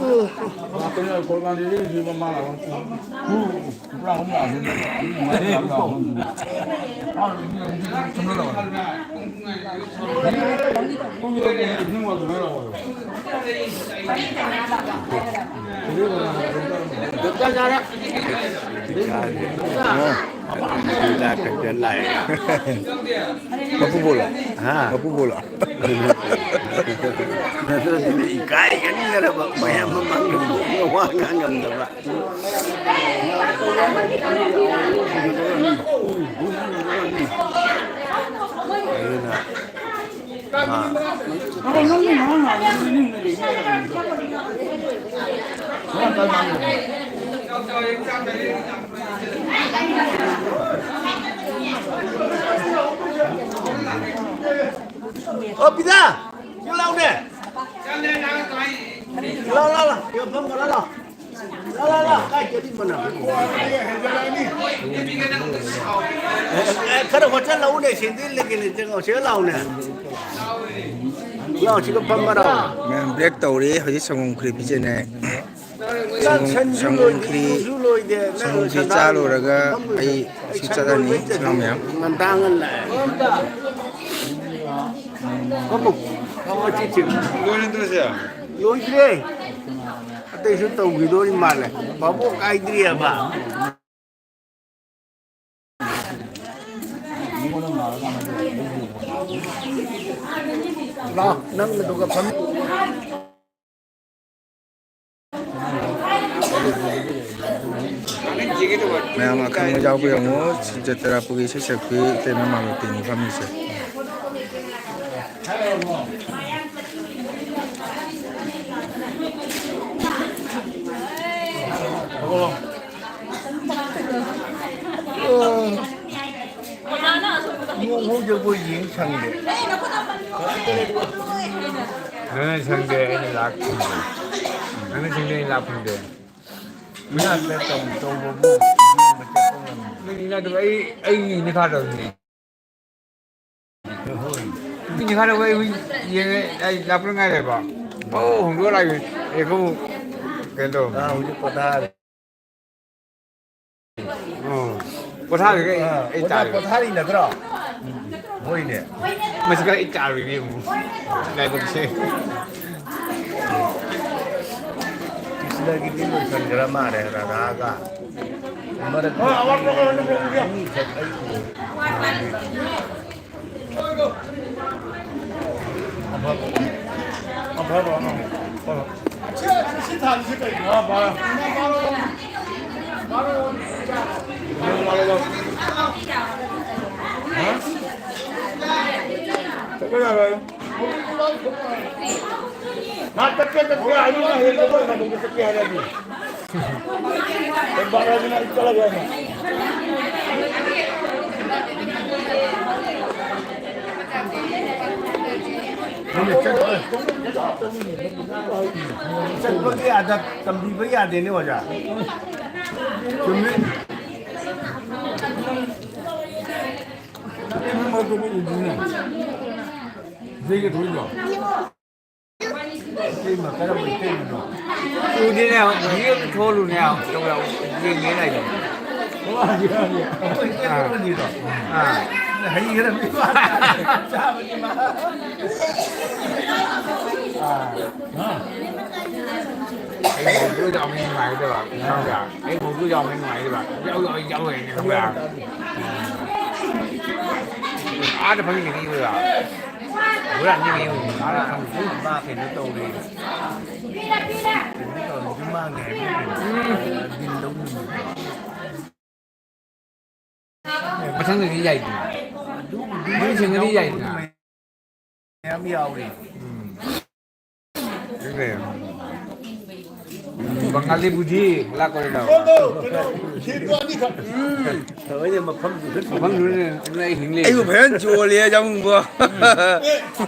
ꯎꯝ꯫ ꯂꯥꯛꯀꯅꯤ ꯍꯥꯏꯔꯣ, ꯀꯣꯜ ꯀꯥꯟꯗꯗꯤ ꯁꯤ ꯃꯃꯥ ꯂꯥꯛꯑꯣ꯫ ꯎꯝ꯫ ꯃꯄꯨ ꯕꯣꯂꯣ꯫ ꯍꯥ? ꯃꯄꯨ ꯕꯣꯂꯣ꯫ ꯏꯀꯥꯏꯒꯟꯈ꯭ꯔꯕ ꯃꯌꯥꯝ ꯃꯃꯥꯡꯗ ꯋꯥ ꯉꯥꯡꯉꯝꯗꯕ꯫ ꯑꯗꯨꯅ, ꯑꯥ꯫ ꯑꯣ, ꯄꯤꯗꯥ! ꯁꯤ ꯂꯥꯎꯅꯦ! ꯂꯥꯎ, ꯂꯥꯎ, ꯂꯥꯎ! ꯌꯥꯝ ꯐꯝ ꯈꯔ ꯂꯥꯎ! ꯂꯥ, ꯂꯥ, ꯂꯥ, ꯀꯥꯏ ꯆꯠꯂꯤ ꯃꯅꯥ? ꯑꯦ, ꯑꯦ, ꯈꯔ ꯍꯣꯠꯆꯜꯂꯛꯎꯅꯦ, ꯁꯦꯟꯗꯦꯜ ꯂꯩꯒꯦꯅꯦ, ꯆꯪꯉꯛꯑꯣ, ꯁꯤꯗ ꯂꯥꯛꯎꯅꯦ꯫ ꯂꯥꯛꯑꯣ, ꯁꯤꯗ ꯐꯝꯃꯔꯥ? ꯃꯌꯥꯝ ꯕ꯭ꯔꯦꯛ ꯇꯧꯔꯤ, ꯍꯧꯖꯤꯛ ꯁꯪꯒꯣꯝ ꯈ꯭ꯔꯤ ꯄꯤꯖꯅꯤ꯫ ꯅꯪ ꯁꯪꯒꯣꯝ, ꯁꯟꯁꯨ ꯁꯪꯒꯣꯝ ꯂꯣꯏꯗꯦ, ꯈ꯭ꯔꯤ, ꯏꯔꯨꯁꯨ ꯂꯣꯏꯗꯦ, ꯅꯪ ꯁꯪꯒꯣꯝ ꯈ꯭ꯔꯤ ꯁꯟꯗꯥ ꯆꯥ ꯂꯣꯏꯔꯒ ꯐꯝꯃꯨ꯫ ꯑꯩ ꯑꯩ ꯁꯤ ꯁꯟ ꯆꯠꯂꯅꯤ, ꯂꯣꯏꯕꯩ ꯏꯆꯤꯜ ꯏꯅꯥꯎ ꯆꯠꯂꯤ꯫ ꯃꯌꯥꯝ꯫ ꯉꯟꯇꯥ ꯉꯟꯅ ꯂꯥꯛꯑꯦ꯫ ꯐꯝꯃꯨ꯫ ꯐꯝꯃꯨ, ꯁꯤ ꯆꯤꯡꯉꯨ꯫ ꯂꯣꯏꯔꯦ, ꯇꯣꯛꯑꯁꯦ꯫ ꯂꯣꯏꯗ꯭ꯔꯦ꯫ ꯑꯇꯩꯁꯨ ꯇꯧꯈꯤꯗꯣꯔꯤ ꯃꯥꯜꯂꯦ꯫ ꯚꯥꯕꯣꯛ ꯀꯥꯏꯗ꯭ꯔꯤꯑꯕ꯫ ꯂꯥꯎ, ꯅꯪ ꯑꯗꯨꯒ ꯐꯝ-, ꯃꯌꯥꯝ ꯑꯈꯪꯕ ꯌꯥꯎꯕ ꯌꯦꯡꯉꯨ, ꯖꯇ꯭ꯔꯥꯄꯨꯔꯒꯤ ꯏꯁꯩ ꯁꯛꯄꯤ ꯏꯇꯩꯃ ꯃꯥꯂꯣꯇꯤꯅꯤ ꯐꯝꯃꯤꯁꯦ꯫ ꯅꯣꯡ ꯍꯧꯖꯤꯛꯐꯥꯎ ꯌꯦꯡ ꯁꯪꯗꯦ꯫ ꯅꯪꯅ ꯁꯪꯗꯦ, ꯑꯩꯅ ꯂꯥꯛ ꯐꯪꯗꯦ꯫ ꯅꯪꯅ ꯁꯪꯗꯦ, ꯑꯩꯅ ꯂꯥꯛ ꯐꯪꯗꯦ꯫ ꯃꯤꯅꯥꯠꯇ ꯇꯧ-, ꯇꯧꯕꯕꯨ ꯌꯦꯡꯕ ꯆꯠꯄ ꯉꯝꯗꯦ꯫ ꯅꯪ ꯃꯤꯅꯥꯠꯇꯨ ꯑꯩ, ꯑꯩ ꯃꯤꯅ ꯐꯥꯗꯕꯅꯦ꯫ ꯍꯣꯏ꯫ ꯃꯤꯅ ꯐꯥꯗꯕ ꯑꯩ ꯍꯧꯖꯤꯛ ꯌꯦꯡꯉꯦ, ꯑꯩ ꯂꯥꯛꯄꯗ ꯉꯥꯏꯔꯦꯕ꯫ ꯄꯥꯎ ꯍꯣꯡꯗꯣꯛꯑ ꯂꯥꯛꯏ꯫ ꯑꯦ, ꯀꯩꯅꯣ ꯇꯧ꯫ ꯑꯥ, ꯍꯧꯖꯤꯛ ꯄꯣꯊꯥꯔꯦ꯫ ꯑꯣ꯫ ꯄꯣꯊꯥꯔꯤꯒꯦ ꯑꯩ, ꯑꯥ, ꯑꯩ ꯑꯣꯖꯥ ꯇꯥꯔꯦ꯫ ꯄꯣꯊꯥꯔꯤ ꯅꯠꯇ꯭ꯔꯣ? ꯍꯣꯏꯅꯦ꯫ ꯃꯁꯤ ꯈꯔ ꯑꯩ ꯇꯥꯔꯣꯏꯕ ꯌꯦꯡꯉꯨ꯫ ꯂꯥꯏꯕꯛꯁꯦ꯫ ꯀ꯭ꯔꯤꯁꯅꯒꯤꯗꯤ ꯂꯣꯏꯁꯟꯈ꯭ꯔ ꯃꯥꯜꯂꯦ, ꯔꯥꯙꯥꯒ꯫ ꯃꯔꯛꯇ ꯑꯅꯤꯈꯛ ꯑꯩ ꯎꯏ꯫ ꯑꯐꯕ꯫ ꯑꯐꯕ ꯑꯃ꯫ ꯍꯣꯏ, ꯍꯣꯏ꯫ ꯁꯤ, ꯁꯤ ꯊꯥꯜꯂꯤꯁꯤ ꯀꯩꯅꯣ? ꯑꯥ, ꯕꯥꯔꯣ꯫ ꯍꯥ? ꯆꯠꯄ ꯌꯥꯔꯣꯏ꯫ ꯃꯥ ꯆꯠꯀꯦ, ꯆꯠꯀꯦ ꯍꯥꯏꯗꯤ ꯃꯥ ꯍꯌꯦꯡ ꯆꯠꯄ ꯀꯩꯗꯧꯕ ꯆꯠꯀꯦ ꯍꯥꯏꯔꯗꯤ? ꯆꯠꯄꯒꯤ ꯑꯥꯗ ꯇꯝꯕꯤꯕ ꯌꯥꯗꯦꯅꯦ ꯑꯣꯖꯥ꯫ ꯆꯨꯝꯃꯤ꯫ ꯅꯪ ꯃꯔꯛꯇ ꯎꯗ꯭ꯔꯤꯅꯦ꯫ ꯏꯁꯩꯒ ꯊꯣꯛꯏꯗꯣ꯫ ꯏꯇꯩꯃ, ꯀꯔꯝꯕ ꯏꯇꯩꯃꯅꯣ? ꯎꯗꯦꯅꯦ, ꯍꯧꯖꯤꯛ ꯑꯝꯇ ꯊꯣꯛꯍꯜꯂꯨꯅꯦ, ꯌꯦꯡꯒꯦꯅ ꯍꯥꯏꯗꯣ꯫ ꯑꯩꯈꯣꯏ ꯏꯇꯩꯃ ꯑꯥ꯫ ꯑꯣꯏꯔꯤꯗꯣ? ꯑꯥ꯫ ꯍꯩꯈ꯭ꯔꯕꯅꯤ ꯃꯥ꯫ ꯆꯥꯕꯗꯤ ꯃꯥ꯫ ꯑꯥ꯫ ꯑꯩ ꯃꯧꯗꯨ ꯌꯥꯎꯕꯅ ꯅꯨꯡꯉꯥꯏꯒꯗꯕ, ꯈꯪꯕ꯭ꯔꯥ? ꯑꯩ ꯃꯧꯗꯨ ꯌꯥꯎꯕꯅ ꯅꯨꯡꯉꯥꯏꯒꯗꯕ꯫ ꯌꯥꯎ, ꯌꯥꯎ, ꯌꯥꯎ ꯍꯥꯏꯅ, ꯈꯪꯕ꯭ꯔꯥ? ꯑꯥꯗ ꯐꯝꯃꯤꯟꯅꯈꯤꯕꯗꯣ꯫ ꯍꯨꯔꯥꯟꯕ ꯃꯤ ꯑꯣꯏꯅ ꯃꯥꯅ ꯈꯪꯗꯦ꯫ ꯃꯥ ꯀꯩꯅꯣ ꯇꯧꯔꯦ꯫ ꯀꯩꯅꯣ ꯇꯧꯔꯦ, ꯌꯨꯝ ꯃꯥꯡꯉꯦ ꯍꯥꯏꯕ ꯀꯩꯅꯣ? ꯎꯝ꯫ ꯕꯤꯟ ꯂꯧ ꯅꯨꯃꯤꯠꯇꯣ꯫ ꯃꯊꯪꯗꯗꯤ ꯌꯥꯏꯗꯅ꯫ ꯑꯗꯨꯕꯨꯗꯤ ꯃꯣꯏ ꯁꯦꯝꯕꯗꯤ ꯌꯥꯏꯗꯅ꯫ ꯃꯌꯥꯝ ꯌꯥꯎꯔꯤ꯫ ꯎꯝ꯫ ꯑꯗꯨꯅꯦ꯫ ꯕꯪꯒꯥꯂꯤ ꯕꯨꯙꯤ ꯂꯥꯛꯄꯅꯤꯅ꯫ ꯁꯤꯠꯇꯣ ꯑꯅꯤꯈꯛ꯫ ꯎꯝ꯫ ꯂꯣꯏꯅ ꯃꯐꯝꯗꯨꯗ ꯃꯐꯝꯗꯨꯗꯅꯦ ꯑꯩ ꯍꯤꯡꯂꯤ꯫ ꯑꯩꯕꯨ ꯐꯖꯅ ꯆꯣꯜꯂꯦ ꯌꯥꯃꯨꯡꯕꯣ꯫ ꯑꯦ,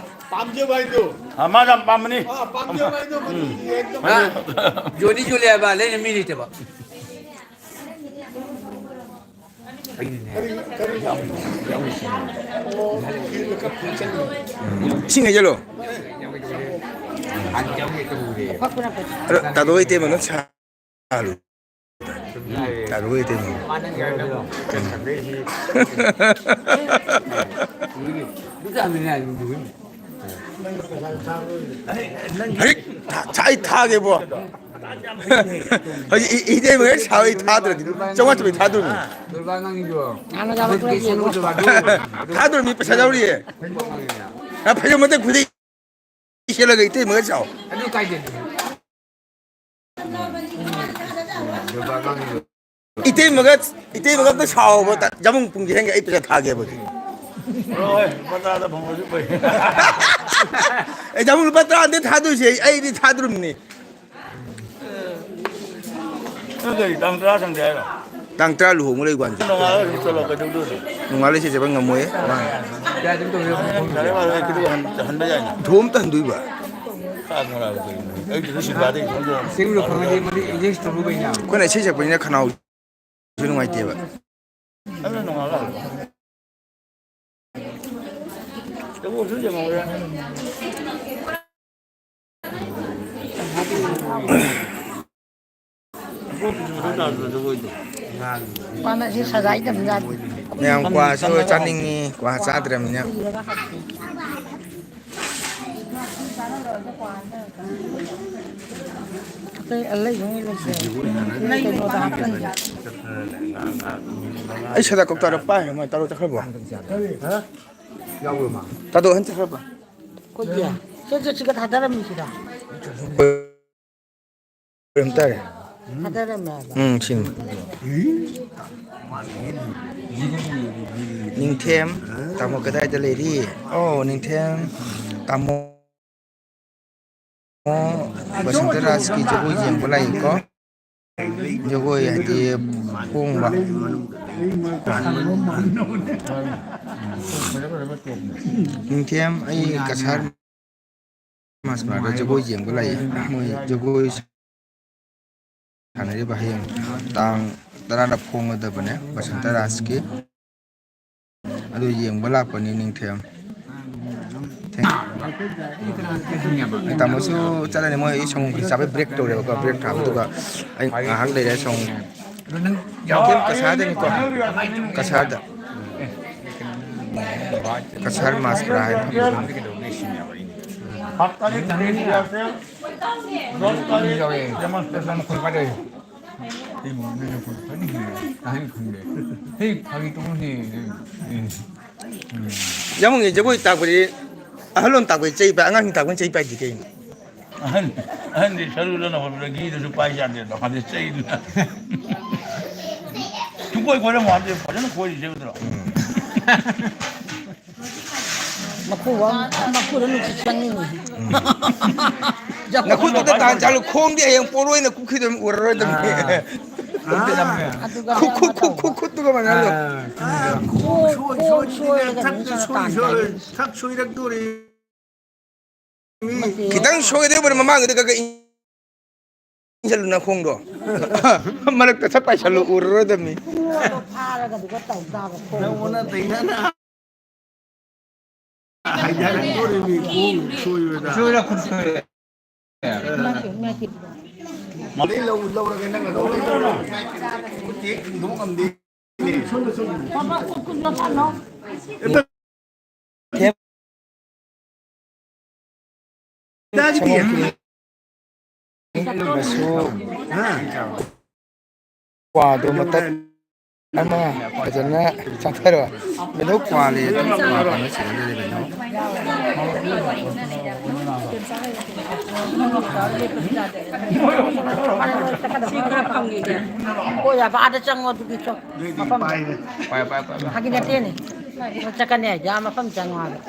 ꯄꯥꯝꯖꯕ ꯍꯥꯏꯗꯣ꯫ ꯑ, ꯃꯥꯁꯨ ꯌꯥꯝ ꯄꯥꯝꯕꯅꯤ꯫ ꯑ, ꯄꯥꯝꯖꯕ ꯍꯥꯏꯗꯣ ꯃꯗꯨ ꯌꯦꯡꯗꯕ꯫ ꯃꯥ ꯌꯣꯟꯗꯤ ꯌꯣꯜꯂꯦ ꯍꯥꯏꯕ, ꯂꯩꯅ ꯃꯤ ꯂꯩꯇꯕ꯫ ꯑꯩꯅꯅꯦ꯫ ꯏꯁꯤꯡ ꯍꯩꯖꯜꯂꯣ꯫ ꯑꯗꯣ ꯇꯥꯗꯣ ꯏꯇꯩꯃꯅ ꯁꯥ-, ꯇꯥꯗꯣ ꯏꯇꯩꯃ꯫ ꯍꯧꯖꯤꯛ ꯊꯥ-, ꯑꯩ ꯊꯥꯒꯦꯕꯣ꯫ ꯍꯧꯖꯤꯛ ꯏ-, ꯏꯇꯩꯃ ꯁꯥꯕ ꯑꯩ ꯊꯥꯗ꯭ꯔꯗꯤ ꯆꯥꯝꯃꯉꯥ ꯆꯥꯝꯃꯔꯤ ꯊꯥꯗꯣꯏꯅꯤ꯫ ꯍꯥꯟꯅ ꯆꯥꯕ ꯈꯔ ꯌꯦꯡꯉꯣ꯫ ꯊꯥꯗꯣꯏꯅꯤ, ꯄꯩꯁꯥ ꯌꯥꯎꯔꯤꯌꯦ꯫ ꯑ, ꯐꯩꯖꯣꯝ ꯃꯇꯦꯛ ꯈꯨꯗꯩ ꯁꯦꯠꯂꯒ ꯏꯇꯩꯃꯒ ꯁꯥꯎ꯫ ꯑꯗꯨ ꯀꯥꯏꯗꯅꯣ? ꯏꯇꯩꯃꯒ, ꯏꯇꯩꯃꯒ ꯑꯝꯇ ꯁꯥꯎꯕ, ꯖꯥꯃꯨꯡ ꯄꯨꯡꯁꯦ ꯍꯦꯟꯒꯦ ꯑꯩ ꯄꯩꯁꯥ ꯊꯥꯒꯦꯕ꯫ ꯍꯣꯏ, ꯂꯨꯄꯥ ꯇꯔꯥꯗ ꯐꯪꯕꯁꯨ ꯐꯩ꯫ ꯑꯩ ꯖꯥꯃꯨꯡ ꯂꯨꯄꯥ ꯇꯔꯥ ꯅꯠꯇꯦ ꯊꯥꯗꯣꯏꯁꯦ, ꯑꯩ, ꯑꯩꯗꯤ ꯊꯥꯗꯣꯔꯤꯕꯅꯤ꯫ ꯅꯪ ꯀꯔꯤ ꯇꯥꯡ ꯇꯔꯥ ꯁꯪꯗꯦ ꯍꯥꯏꯔꯣ? ꯇꯥꯡ ꯇꯔꯥ ꯂꯨꯍꯣꯡꯕ ꯂꯩ ꯋꯥꯟꯁꯦ꯫ ꯅꯣꯡꯉꯥꯜꯂꯒ ꯆꯠꯂꯣ, ꯀꯩꯗꯧꯗꯣꯏꯅꯣ? ꯅꯣꯡꯉꯥꯜꯂ ꯁꯤ ꯆꯠꯄ ꯉꯝꯃꯣꯏꯌꯦ꯫ ꯗꯥꯏꯔꯦꯛ ꯍꯜꯂꯒ ꯍꯟ-, ꯍꯟꯕ ꯌꯥꯏꯅ꯫ ꯏꯊꯣꯝꯇ ꯍꯟꯗꯣꯏꯕ꯫ ꯑꯩꯗꯤ ꯁꯤꯜꯚꯥꯗꯒꯤ ꯈꯪꯗꯣꯏꯅꯤ꯫ ꯑꯁꯦꯡꯕꯗꯣ ꯈꯪꯉꯗꯤ ꯃꯗꯤ engage ꯇꯧꯔꯨꯕꯩꯅ꯫ ꯑꯩꯈꯣꯏꯅ ꯏꯁꯩ ꯁꯛꯄꯅꯤꯅ ꯈꯅꯥꯎꯁꯨ ꯅꯨꯡꯉꯥꯏꯇꯦꯕ꯫ ꯑꯗꯨꯅ ꯅꯣꯡꯉꯥꯜꯂꯒ ꯍꯜꯂꯛꯄ꯫ ꯖꯒꯣꯏꯁꯨ ꯌꯦꯡꯍꯧꯔꯦ꯫ ꯃꯥꯅ ꯁꯤ ꯁꯖꯥꯏꯗꯕꯖꯥꯠꯅꯤ꯫ ꯃꯌꯥꯝ ꯀ꯭ꯋꯥꯁꯨ ꯆꯥꯅꯤꯡꯉꯤ, ꯀ꯭ꯋꯥ ꯆꯥꯗ꯭ꯔꯕꯅꯤꯅ꯫ ꯑꯇꯩ ꯑꯂꯩꯕꯉꯩ ꯂꯩꯇꯦ꯫ ꯀꯩꯅꯣꯗ ꯍꯥꯞꯄꯅꯤ꯫ ꯑꯩ ꯁꯗꯥ ꯀꯧꯇꯥꯗꯣ ꯄꯥꯏ, ꯃꯣꯏ ꯇꯥꯔꯣ ꯆꯠꯈ꯭ꯔꯕꯣ? ꯇꯥꯗꯣ ꯑꯍꯟ ꯆꯠꯈ꯭ꯔꯕ? ꯑꯩꯈꯣꯏꯒꯤ ꯆꯦ ꯖꯦꯁꯤꯀꯥ ꯊꯥꯗꯔꯝꯃꯤꯁꯤꯗ꯫ ꯑꯣꯏꯔꯝ ꯇꯥꯔꯦ꯫ ꯊꯥꯗꯔꯝꯃꯦ ꯍꯥꯏꯕ꯫ ꯎꯝ, ꯁꯤꯅꯤ꯫ ꯅꯤꯡꯊꯦꯝ, ꯇꯥꯃꯣ ꯀꯗꯥꯏꯗ ꯂꯩꯔꯤ? ꯑꯣ, ꯅꯤꯡꯊꯦꯝ, ꯇꯥꯃꯣ꯫ ꯑꯣ, ꯕꯁꯟꯇ ꯔꯥꯖꯀꯤ ꯖꯒꯣꯏ ꯌꯦꯡꯕ ꯂꯥꯛꯏꯀꯣ꯫ ꯖꯒꯣꯏ ꯍꯥꯏꯗꯤ ꯄꯣꯡꯕ꯫ ꯅꯤꯡꯊꯦꯝ, ꯑꯩ ꯀꯁꯥꯔ ꯃꯥꯁ ꯃꯥꯔꯗ ꯖꯒꯣꯏ ꯌꯦꯡꯕ ꯂꯥꯛꯏ꯫ ꯃꯣꯏ ꯖꯒꯣꯏ ꯁꯥꯟꯅꯔꯤꯕ ꯍꯌꯦꯡ ꯇꯥꯡ ꯇꯔꯥꯗ ꯐꯣꯡꯒꯗꯕꯅꯦ ꯕꯁꯟꯇ ꯔꯥꯖꯀꯤ꯫ ꯑꯗꯨ ꯌꯦꯡꯕ ꯂꯥꯛꯄꯅꯤ ꯅꯤꯡꯊꯦꯝ꯫ ꯇꯥꯃꯣꯁꯨ ꯆꯠꯂꯅꯤ, ꯃꯣꯏ ꯑꯩ ꯁꯪꯒꯣꯝ ꯈꯤꯇꯪ ꯆꯥꯕꯩ ꯕ꯭ꯔꯦꯛ ꯇꯧꯔꯦꯕꯀꯣ, ꯕ꯭ꯔꯦꯛ ꯊꯥꯕꯗꯨꯒ ꯑꯩ ꯉꯥꯏꯍꯥꯛ ꯂꯩꯔꯦ ꯁꯪꯒꯣꯝ꯫ ꯅꯤꯡꯊꯦꯝ ꯀꯁꯥꯔꯗꯅꯤꯀꯣ, ꯀꯁꯥꯔꯗ꯫ ꯀꯁꯥꯔ ꯃꯥꯁ ꯄꯨꯔꯥ ꯍꯥꯏ꯫ ꯌꯥꯝꯃꯨꯡꯒꯤ ꯖꯒꯣꯏ ꯇꯥꯛꯄꯗꯤ ꯑꯍꯜ ꯂꯣꯟ ꯇꯥꯛꯄꯗꯤ ꯆꯩ ꯄꯥꯏ, ꯑꯉꯥꯡꯁꯤꯡ ꯇꯥꯛꯄꯗꯤ ꯆꯩ ꯄꯥꯏꯗꯤ ꯀꯩꯅꯣ? ꯑꯍꯟ, ꯑꯍꯟꯗꯤ ꯁꯔꯨꯗꯅ ꯍꯣꯠꯄꯗ ꯘꯤꯗꯨꯁꯨ ꯄꯥꯏ ꯌꯥꯗꯦꯗꯣ, ꯍꯥꯏꯗꯤ ꯆꯩꯗꯨꯅ꯫ ꯁꯨꯡꯀꯣꯏ ꯀꯣꯏꯔꯝꯃꯣ ꯍꯥꯏꯕꯗꯤ ꯐꯖꯅ ꯀꯣꯏꯔꯤꯁꯦ ꯎꯗ꯭ꯔꯣ? ꯃꯈꯨ ꯋꯥ-, ꯃꯈꯨꯗ ꯅꯨꯡꯁꯤꯠ ꯆꯪꯉꯤꯅꯦ꯫ ꯅꯈꯨꯠꯇꯨꯗ ꯇꯥꯟ ꯆꯥꯂꯨ, ꯈꯣꯡꯗꯤ ꯍꯌꯦꯡ ꯄꯣꯔꯣꯏꯅ ꯀꯨꯞꯈꯤꯗꯣꯏ ꯑꯣꯏꯔꯔꯣꯏꯗꯕꯅꯤ꯫ ꯑꯥ꯫ ꯑꯗꯨꯒ ꯈꯨ-, ꯈꯨ-, ꯈꯨ-, ꯈꯨ-, ꯈꯨꯠꯇꯨꯒ ꯃꯥꯟꯅꯍꯜꯂꯨ꯫ ꯑꯥ꯫ ꯈꯣꯡ, ꯈꯣꯡ ꯁꯣꯏꯔꯒ ꯃꯤ ꯁꯣꯏꯔ ꯇꯥꯟ ꯆꯥꯏ꯫ ꯊꯛ ꯁꯣꯏꯔꯛꯇꯣꯔꯤ꯫ ꯈꯤꯇꯪ ꯁꯣꯏꯒꯗꯧꯕꯅꯦ, ꯃꯃꯥꯡꯒꯤꯗ ꯈꯔ ꯈꯔ ꯏꯟꯁꯤꯜꯂꯨ ꯅꯈꯣꯡꯗꯣ꯫ ꯃꯔꯛꯇ ꯁꯠ ꯄꯥꯏꯁꯜꯂꯨ, ꯎꯔꯔꯣꯏꯗꯕꯅꯤ꯫ ꯐꯥꯔꯒ ꯑꯗꯨꯒ ꯇꯧ ꯇꯥꯕ ꯈꯣꯡꯗꯣ꯫ ꯅꯪꯉꯣꯟꯗ ꯇꯩꯅꯅ ꯍꯥꯏꯊꯔꯛꯇꯣꯔꯤꯃꯤ ꯈꯣꯡ ꯁꯣꯏꯕꯗ꯫ ꯁꯣꯏꯔ ꯈꯨꯠ ꯁꯣꯏꯔꯦ꯫ ꯃꯥꯗꯤ ꯂꯧ-, ꯂꯧꯔꯒꯦ, ꯅꯪ ꯑꯗꯨꯝ ꯂꯩꯔꯣ꯫ ꯈꯨꯠ ꯍꯦꯛ ꯊꯤꯡꯗꯣꯛ ꯉꯝꯗꯦ꯫ ꯆꯥꯒꯤꯗꯤ꯫ ꯁꯪꯒꯣꯝ ꯀꯤꯂꯣ ꯍꯥ? ꯀ꯭ꯋꯥꯗꯣ ꯃꯇꯠ ꯑꯃ ꯐꯖꯅ ꯆꯥꯊꯔꯣ꯫ ꯀꯩꯅꯣ ꯀ꯭ꯋꯥ ꯂꯩ, ꯑꯗꯨꯝ ꯀ꯭ꯋꯥ ꯐꯅ ꯁꯤꯒꯜꯂꯦ ꯀꯩꯅꯣ꯫ ꯁꯤ ꯈꯔ ꯐꯪꯉꯤꯅꯦ꯫ ꯍꯣꯏ, ꯌꯥꯕ, ꯑꯥꯗ ꯆꯪꯉꯣ, ꯑꯗꯨꯗꯤ ꯆꯪ-, ꯃꯐꯝꯗꯣ꯫ ꯄꯥꯏ, ꯄꯥꯏ, ꯄꯥꯏ, ꯄꯥꯏ꯫ ꯐꯥꯒꯤ ꯅꯠꯇꯦꯅꯦ꯫ ꯆꯠꯀꯅꯤ ꯍꯥꯏꯗꯤ ꯑꯥ ꯃꯐꯝ ꯆꯪꯉꯣ ꯍꯥꯏꯕ꯫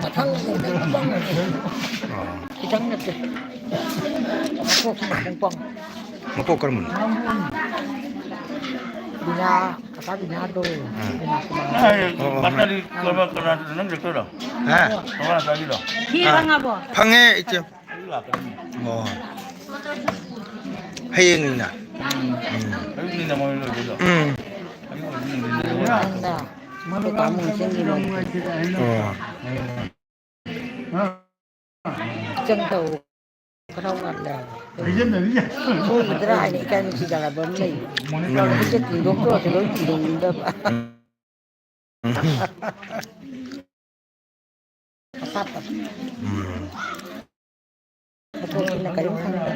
ꯃꯊꯪ ꯈꯤꯇꯪ ꯅꯠꯇꯦ꯫ ꯃꯀꯣꯛꯁꯤꯅ ꯄꯨꯡ ꯄꯪ꯫ ꯃꯀꯣꯛ ꯀꯔꯝꯕꯅꯣ? ꯕꯤꯅꯥ, ꯀꯀꯥ ꯕꯤꯅꯥꯗꯣ꯫ ꯑꯥ꯫ ꯕꯤꯅꯥ ꯀꯨꯃꯥꯔ꯫ ꯑꯣ, ꯑꯣ, ꯕꯥꯇꯥꯔꯤ ꯀꯅꯥ, ꯀꯅꯥ, ꯅꯪ ꯆꯠꯇꯣꯏꯔꯣ? ꯍꯥ? ꯀꯅꯥ ꯆꯠꯇꯣꯏꯔꯣ? ꯐꯤ ꯑꯥ꯫ ꯐꯪꯉꯕꯣ? ꯐꯪꯉꯦ, ꯏꯆꯦ꯫ ꯑꯩ ꯂꯥꯛꯀꯅꯤ꯫ ꯑꯣ꯫ ꯍꯌꯦꯡꯅꯤꯅ꯫ ꯎꯝ꯫ ꯎꯝ꯫ ꯑꯌꯨꯛꯅꯤꯅ ꯃꯣꯏ ꯂꯣꯏꯗꯣꯏꯗꯣ꯫ ꯎꯝ꯫ ꯑꯌꯨꯛ ꯑꯣꯏꯔꯗꯤ ꯅꯨꯡꯊꯤꯟꯗ ꯂꯣꯏꯔꯦ꯫ ꯅꯪꯅ ꯃꯣꯏ ꯀꯀꯥ ꯃꯣꯏ ꯆꯪꯒꯤ ꯃꯣꯏ꯫ ꯑꯣ꯫ ꯆꯪ ꯇꯧ꯫ ꯈꯔ ꯋꯥꯠꯂꯦ ꯍꯥꯏꯕ꯫ ꯁꯣꯏꯒꯤꯗ꯭ꯔꯥ ꯍꯥꯏꯅ ꯏꯀꯥꯏ ꯅꯨꯡꯁꯤꯗꯅꯕ ꯑꯃ ꯂꯩ꯫ ꯎꯝ꯫ ꯃꯈꯨꯠꯁꯦ ꯇꯤꯡꯊꯣꯛꯇ꯭ꯔꯁꯨ ꯂꯣꯏ ꯇꯤꯡꯊꯣꯛꯅꯤꯡꯗꯕ꯫ ꯎꯝ꯫ ꯑꯄꯥꯛꯄ꯫ ꯎꯝ꯫ ꯃꯀꯣꯛꯁꯤꯅ ꯀꯔꯤꯝ ꯈꯪꯗꯕ꯫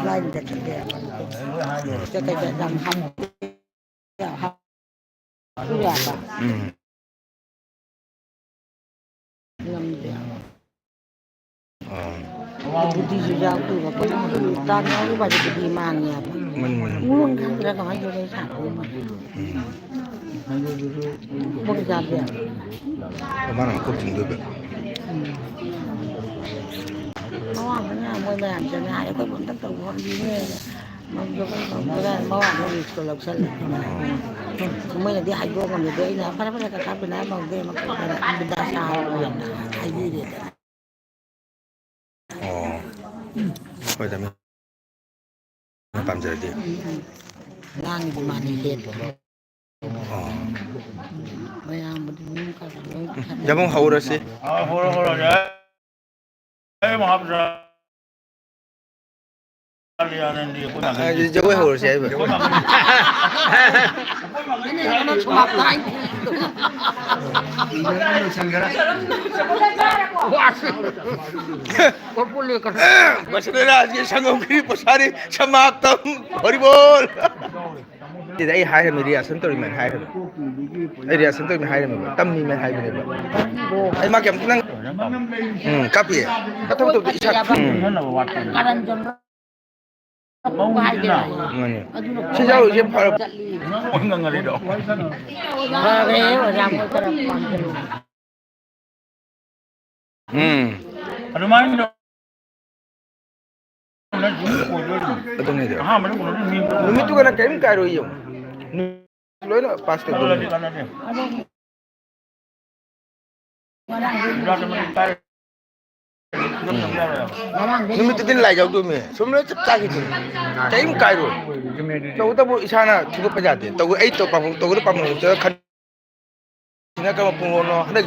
ꯂꯥꯏꯟꯗ ꯆꯠꯂꯦ꯫ ꯆꯠ-, ꯆꯠ-, ꯆꯠ-, ꯌꯥꯝ ꯍꯥꯞ-, ꯍꯥꯞꯄ ꯌꯥꯕ꯫ ꯎꯝ꯫ ꯉꯝꯗꯦ꯫ ꯑꯣ꯫ ꯕꯨꯙꯤꯁꯨ ꯌꯥꯎꯗꯦꯕ꯫ ꯑꯩꯈꯣꯏ ꯇꯥꯟ ꯌꯥꯎꯔꯤꯕ ꯍꯥꯏꯗꯤ ꯕꯨꯙꯤ ꯃꯥꯡꯉꯦꯕ꯫ ꯃꯥꯅꯤ, ꯃꯥꯅꯤ꯫ ꯃꯑꯣꯡ ꯈꯪꯗ꯭ꯔꯒ ꯀꯃꯥꯏꯅ ꯇꯧꯗꯣꯏꯅꯣ ꯁꯥꯟꯅꯗꯣꯏꯅꯣ? ꯎꯝ꯫ ꯃꯣꯏ ꯖꯥꯠꯁꯦ꯫ ꯃꯥꯅ ꯃꯀꯣꯛ ꯆꯤꯡꯗꯣꯏꯕ꯫ ꯎꯝ꯫ ꯃꯋꯥ ꯃꯉꯥ ꯃꯣꯏ ꯃꯌꯥꯝꯁꯦ ꯉꯥꯏꯔꯦ ꯑꯩꯈꯣꯏꯕꯨ ꯑꯝꯇꯪ ꯇꯧꯕꯤꯅꯦ꯫ ꯃꯋꯥ ꯃꯣꯏ ꯔꯤꯛꯁꯇꯣ ꯂꯧꯁꯜꯂꯦ꯫ ꯃꯣꯏꯅꯗꯤ ꯍꯥꯏꯗꯣꯛꯑꯝꯃꯦ ꯑꯗꯣ ꯑꯩꯅ ꯐꯔꯦ ꯐꯔꯦ ꯀꯀꯥ ꯕꯤꯅꯥ ꯃꯧꯗꯩ ꯑꯃ ꯀꯣꯛꯇꯅ ꯕꯤꯗꯥ ꯁꯥꯔꯣꯅ ꯍꯥꯏꯕꯤꯔꯦꯗꯅ꯫ ꯑꯣ꯫ ꯍꯣꯏꯗ, ꯃꯤꯅ ꯄꯥꯝꯖꯔꯗꯤ꯫ ꯉꯥꯡꯉꯤꯕ ꯃꯥꯅꯤ ꯍꯦꯟꯕ꯫ ꯑꯣ꯫ ꯃꯌꯥꯝꯕꯨꯗꯤ ꯃꯤ ꯈꯔ ꯂꯣꯏ ꯈꯟꯅꯩ꯫ ꯌꯥꯝꯕꯨꯡ ꯍꯧꯔꯁꯤ꯫ ꯑꯥ, ꯍꯧꯔꯣ, ꯍꯧꯔꯣ, ꯌꯥꯏ꯫ ꯖꯒꯣꯏ ꯍꯧꯔꯁꯦ ꯍꯥꯏꯕ꯫ ꯃꯁꯤꯗ ꯔꯥꯖꯒꯤ ꯁꯪꯒꯣꯝꯒꯤ ꯄꯩꯁꯥꯗꯤ ꯁꯃꯥꯞꯇꯝ ꯍꯣꯔꯤꯕꯣꯜ꯫ ꯁꯤꯗ ꯑꯩ ꯍꯥꯏꯔꯝꯃꯤ, ꯔꯤꯍꯥꯔꯁꯦꯜ ꯇꯧꯔꯤꯃꯦꯅ ꯍꯥꯏꯔꯝꯃꯤ꯫ ꯑꯩ ꯔꯤꯍꯥꯔꯁꯦꯜ ꯇꯧꯔꯤꯃꯦ ꯍꯥꯏꯔꯝꯃꯦꯕ, ꯇꯝꯃꯤꯃꯦ ꯍꯥꯏꯕꯅꯦꯕ꯫ ꯑꯩ ꯃꯥ ꯀꯩꯝꯇ ꯅꯪ ꯎꯝ, ꯀꯥꯞꯄꯤꯌꯦ꯫ ꯃꯊꯪ ꯃꯊꯪꯗꯤ ꯏꯁꯥ ꯎꯝ꯫ ꯀꯥꯔꯟ ꯆꯟꯕ ꯍꯥꯏꯗꯣꯏꯔꯥ? ꯃꯥꯅꯤ꯫ ꯁꯤ ꯌꯥꯎꯔꯤꯁꯦ ꯐꯔ- ꯆꯠꯂꯤ꯫ ꯐꯔꯦ, ꯑꯣꯖꯥ ꯃꯣꯏ ꯈꯔ ꯄꯥꯝꯖꯩ꯫ ꯎꯝ꯫ ꯑꯗꯨꯃꯥꯏꯅ ꯑꯗꯨꯅꯤꯗ꯫ ꯑꯍꯥꯟꯕꯗ ꯎꯅꯗꯣꯏ ꯃꯤ ꯅꯨꯃꯤꯠꯇꯨꯒꯅ ꯀꯔꯤꯝ ꯀꯥꯏꯔꯣꯏ ꯌꯦꯡꯉꯨ꯫ ꯂꯣꯏꯅ ꯄꯥꯁ ꯇꯧꯗꯣꯏꯅꯤ꯫ ꯎꯝ꯫ ꯅꯨꯃꯤꯠꯇꯨꯗꯤ ꯂꯥꯏ ꯌꯥꯎꯗꯣꯏꯅꯤ꯫ ꯁꯨꯝ ꯂꯣꯏ ꯆꯞ ꯆꯥꯈꯤꯗꯣꯏꯅꯤ꯫ ꯀꯔꯤꯝ ꯀꯥꯏꯔꯣꯏ꯫ ꯇꯧꯕꯇꯕꯨ ꯏꯁꯥꯅ ꯊꯨꯒꯠꯄ ꯌꯥꯗꯦ꯫ ꯇꯧ-, ꯑꯩ ꯇꯧ-, ꯄꯥꯐꯝ-, ꯇꯧꯒꯗꯕ ꯄꯥꯐꯝ ꯊꯣꯛꯄ ꯈꯟ-, ꯁꯤꯅ ꯀꯔꯝꯕ ꯄꯨꯡꯂꯣꯟꯅꯣ? ꯍꯟꯗꯛ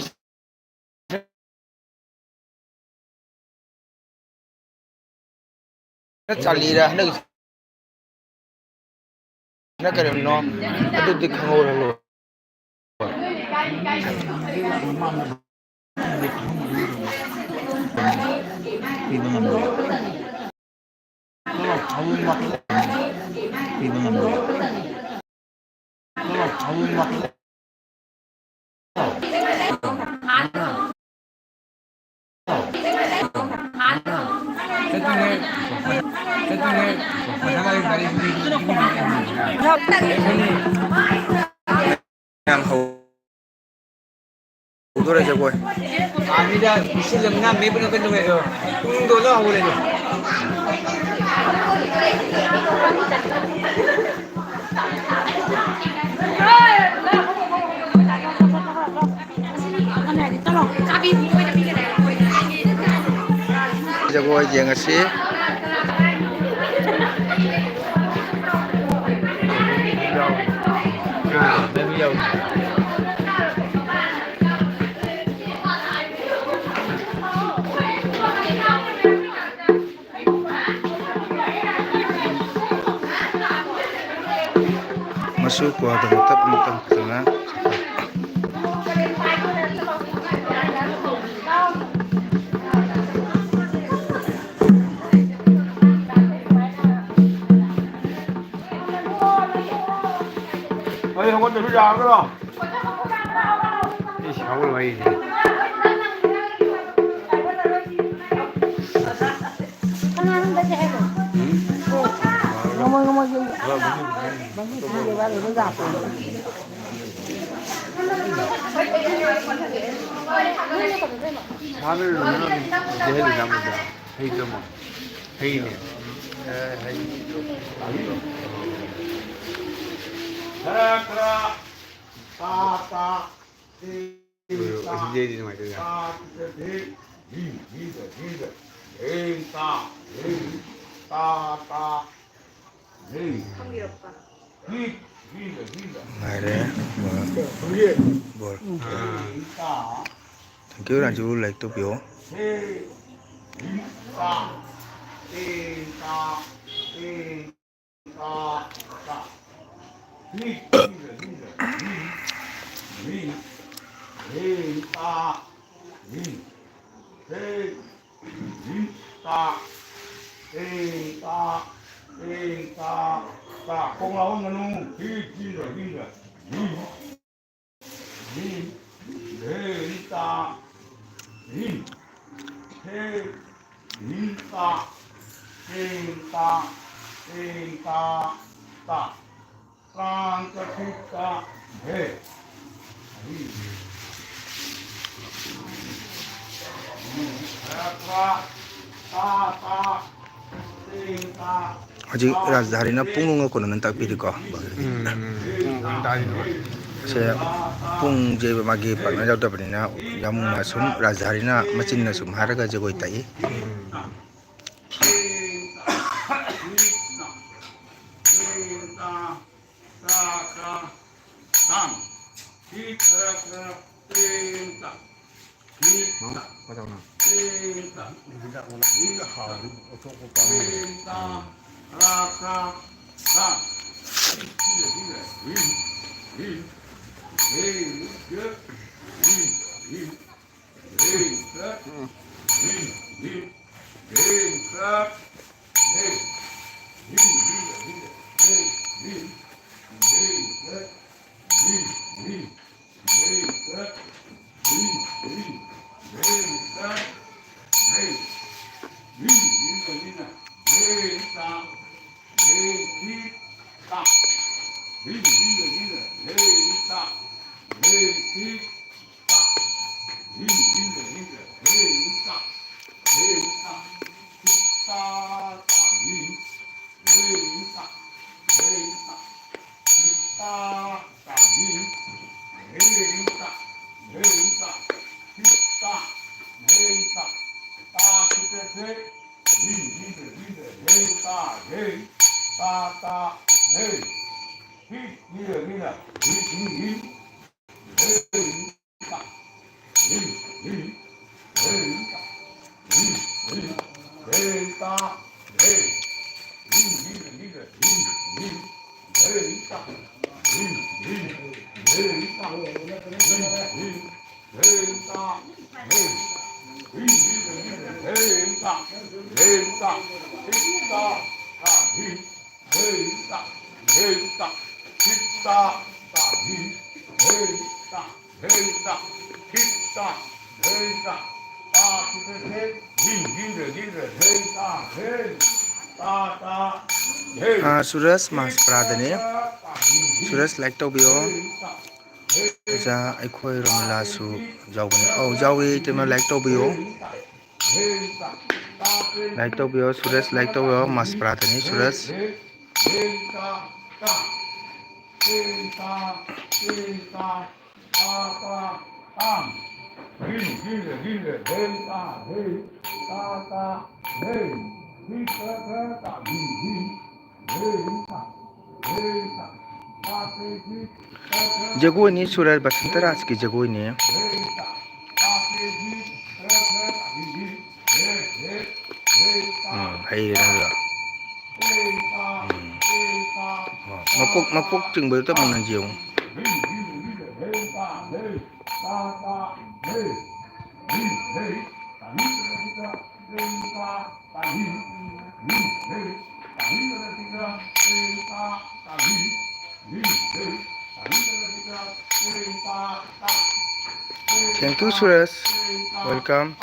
ꯆꯥꯂꯤꯔ? ꯍꯟꯗꯛ ꯅ ꯀꯔꯤꯅꯣ? ꯑꯗꯨꯗꯤ ꯈꯪꯍꯧꯔ ꯂꯣꯏꯔꯦ꯫ ꯄꯤꯕ ꯉꯝꯗꯦ꯫ ꯄꯤꯕ ꯉꯝꯗꯦ꯫ ꯆꯠꯇꯣꯏꯅꯦ꯫ ꯆꯠꯇꯣꯏꯅꯦ꯫ ꯃꯊꯪ ꯒꯥꯔꯤ ꯒꯥꯔꯤ ꯌꯥꯝ ꯍꯧ-, ꯍꯧꯗꯣꯔꯦ ꯖꯒꯣꯏ꯫ ꯑꯥꯔꯃꯤꯗ ꯕꯤꯁꯤꯜꯂꯝꯅ ꯃꯦꯞꯅ ꯀꯩꯅꯣ ꯄꯨꯡꯗꯣ ꯂꯣꯏ ꯍꯧꯔꯦꯅꯦ꯫ ꯖꯒꯣꯏ ꯌꯦꯡꯉꯁꯤ꯫ ꯃꯆꯨ ꯀ꯭ꯋꯥꯗꯃꯛꯇ ꯑꯃꯇꯪ ꯐꯖꯅ ꯑꯩ ꯍꯧꯒꯠꯇ꯭ꯔꯁꯨ ꯌꯥꯒꯗ꯭ꯔꯣ? ꯏꯁ, ꯍꯧꯒꯠꯂꯣ ꯑꯩꯁꯦ꯫ ꯎꯝ? ꯉꯝꯃꯣꯏ, ꯉꯝꯃꯣꯏ, ꯉꯝꯃꯣꯏ꯫ ꯁꯥꯕ ꯂꯣꯏꯔꯒ ꯑꯗꯨꯝ ꯌꯥꯍꯜꯂꯨ ꯅꯪ ꯑꯗꯨꯝ ꯌꯥꯍꯜꯂꯨ ꯅꯪ ꯑꯗꯨꯝ꯫ ꯍꯩꯗ꯭ꯔꯃꯣ? ꯍꯩꯅꯦ꯫ ꯈꯔ ꯈꯔ ꯇꯥ ꯇꯥ꯫ ꯍꯤꯟꯗꯤꯗꯤ ꯅꯨꯡꯉꯥꯏꯇꯦꯗ꯫ ꯅꯨꯡꯉꯥꯏꯔꯦ꯫ ꯕꯣꯜ꯫ ꯊꯦꯡꯀ꯭ꯌꯨ ꯔꯥꯖꯨ, ꯂꯥꯏꯛ ꯇꯧꯕꯤꯌꯣ꯫ ꯈꯣꯡ ꯂꯥꯎꯍꯟꯒꯅꯨ꯫ ꯍꯤ, ꯍꯤ, ꯍꯤ, ꯍꯤ꯫ ꯍꯤ, ꯍꯤ, ꯇꯥ, ꯍꯤ꯫ ꯍꯦ, ꯍꯤꯡ ꯇ, ꯇꯦꯡ ꯇ, ꯇꯦꯡ ꯇ, ꯇ꯫ ꯇ꯭ꯔꯥꯡ ꯆ ꯊꯤꯠ ꯇ ꯙꯦ꯫ ꯇ ꯇ, ꯇꯦꯡ ꯇ꯫ ꯍꯧꯖꯤꯛ ꯔꯥꯖꯙꯥꯅꯤꯅ ꯄꯨꯡ ꯅꯨꯡꯒ ꯀꯣꯟꯅꯅ ꯇꯥꯛꯄꯤꯔꯤꯀꯣ꯫ ꯎꯝ, ꯎꯝ, ꯎꯝ, ꯎꯝ, ꯇꯥꯛꯏꯅꯦ꯫ ꯁꯦ, ꯄꯨꯡꯁꯦ ꯃꯥꯒꯤ ꯄꯥꯛꯅ ꯌꯥꯎꯗꯕꯅꯤꯅ ꯌꯥꯝꯅ ꯁꯨꯝ ꯔꯥꯖꯙꯥꯅꯤꯅ ꯃꯆꯤꯟꯅ ꯁꯨꯝ ꯍꯥꯏꯔꯒ ꯖꯒꯣꯏ ꯇꯥꯛꯏ꯫ ꯎꯝ꯫ ꯑꯥ, ꯁꯨꯔꯖ ꯃꯥꯁꯄ꯭ꯔꯥꯗꯅꯤ꯫ ꯁꯨꯔꯖ, like ꯇꯧꯕꯤꯌꯣ꯫ ꯑꯣꯖꯥ, ꯑꯩꯈꯣꯏ ꯔꯣꯃꯤꯂꯥꯁꯨ ꯌꯥꯎꯕꯅꯤ꯫ ꯑꯧ, ꯌꯥꯎꯏ, ꯏꯇꯩꯃ, like ꯇꯧꯕꯤꯌꯣ꯫ Like ꯇꯧꯕꯤꯌꯣ, ꯁꯨꯔꯖ, like ꯇꯧꯕꯤꯌꯣ꯫ ꯃꯥꯁꯄ꯭ꯔꯥꯗꯅꯤ, ꯁꯨꯔꯖ꯫ ꯖꯒꯣꯏꯅꯤ, ꯁꯨꯔꯖ ꯕꯁꯟꯇꯔꯥꯖꯀꯤ ꯖꯒꯣꯏꯅꯤ꯫ ꯎꯝ, ꯍꯩꯔꯦ ꯅꯪꯁꯨ꯫ ꯎꯝ꯫ ꯑꯣ, ꯃꯀꯣꯛ, ꯃꯀꯣꯛ ꯆꯤꯡꯕꯗꯨꯇ ꯃꯨꯟꯅ ꯌꯦꯡꯉꯨ꯫ Thank you, Suresh. Welcome.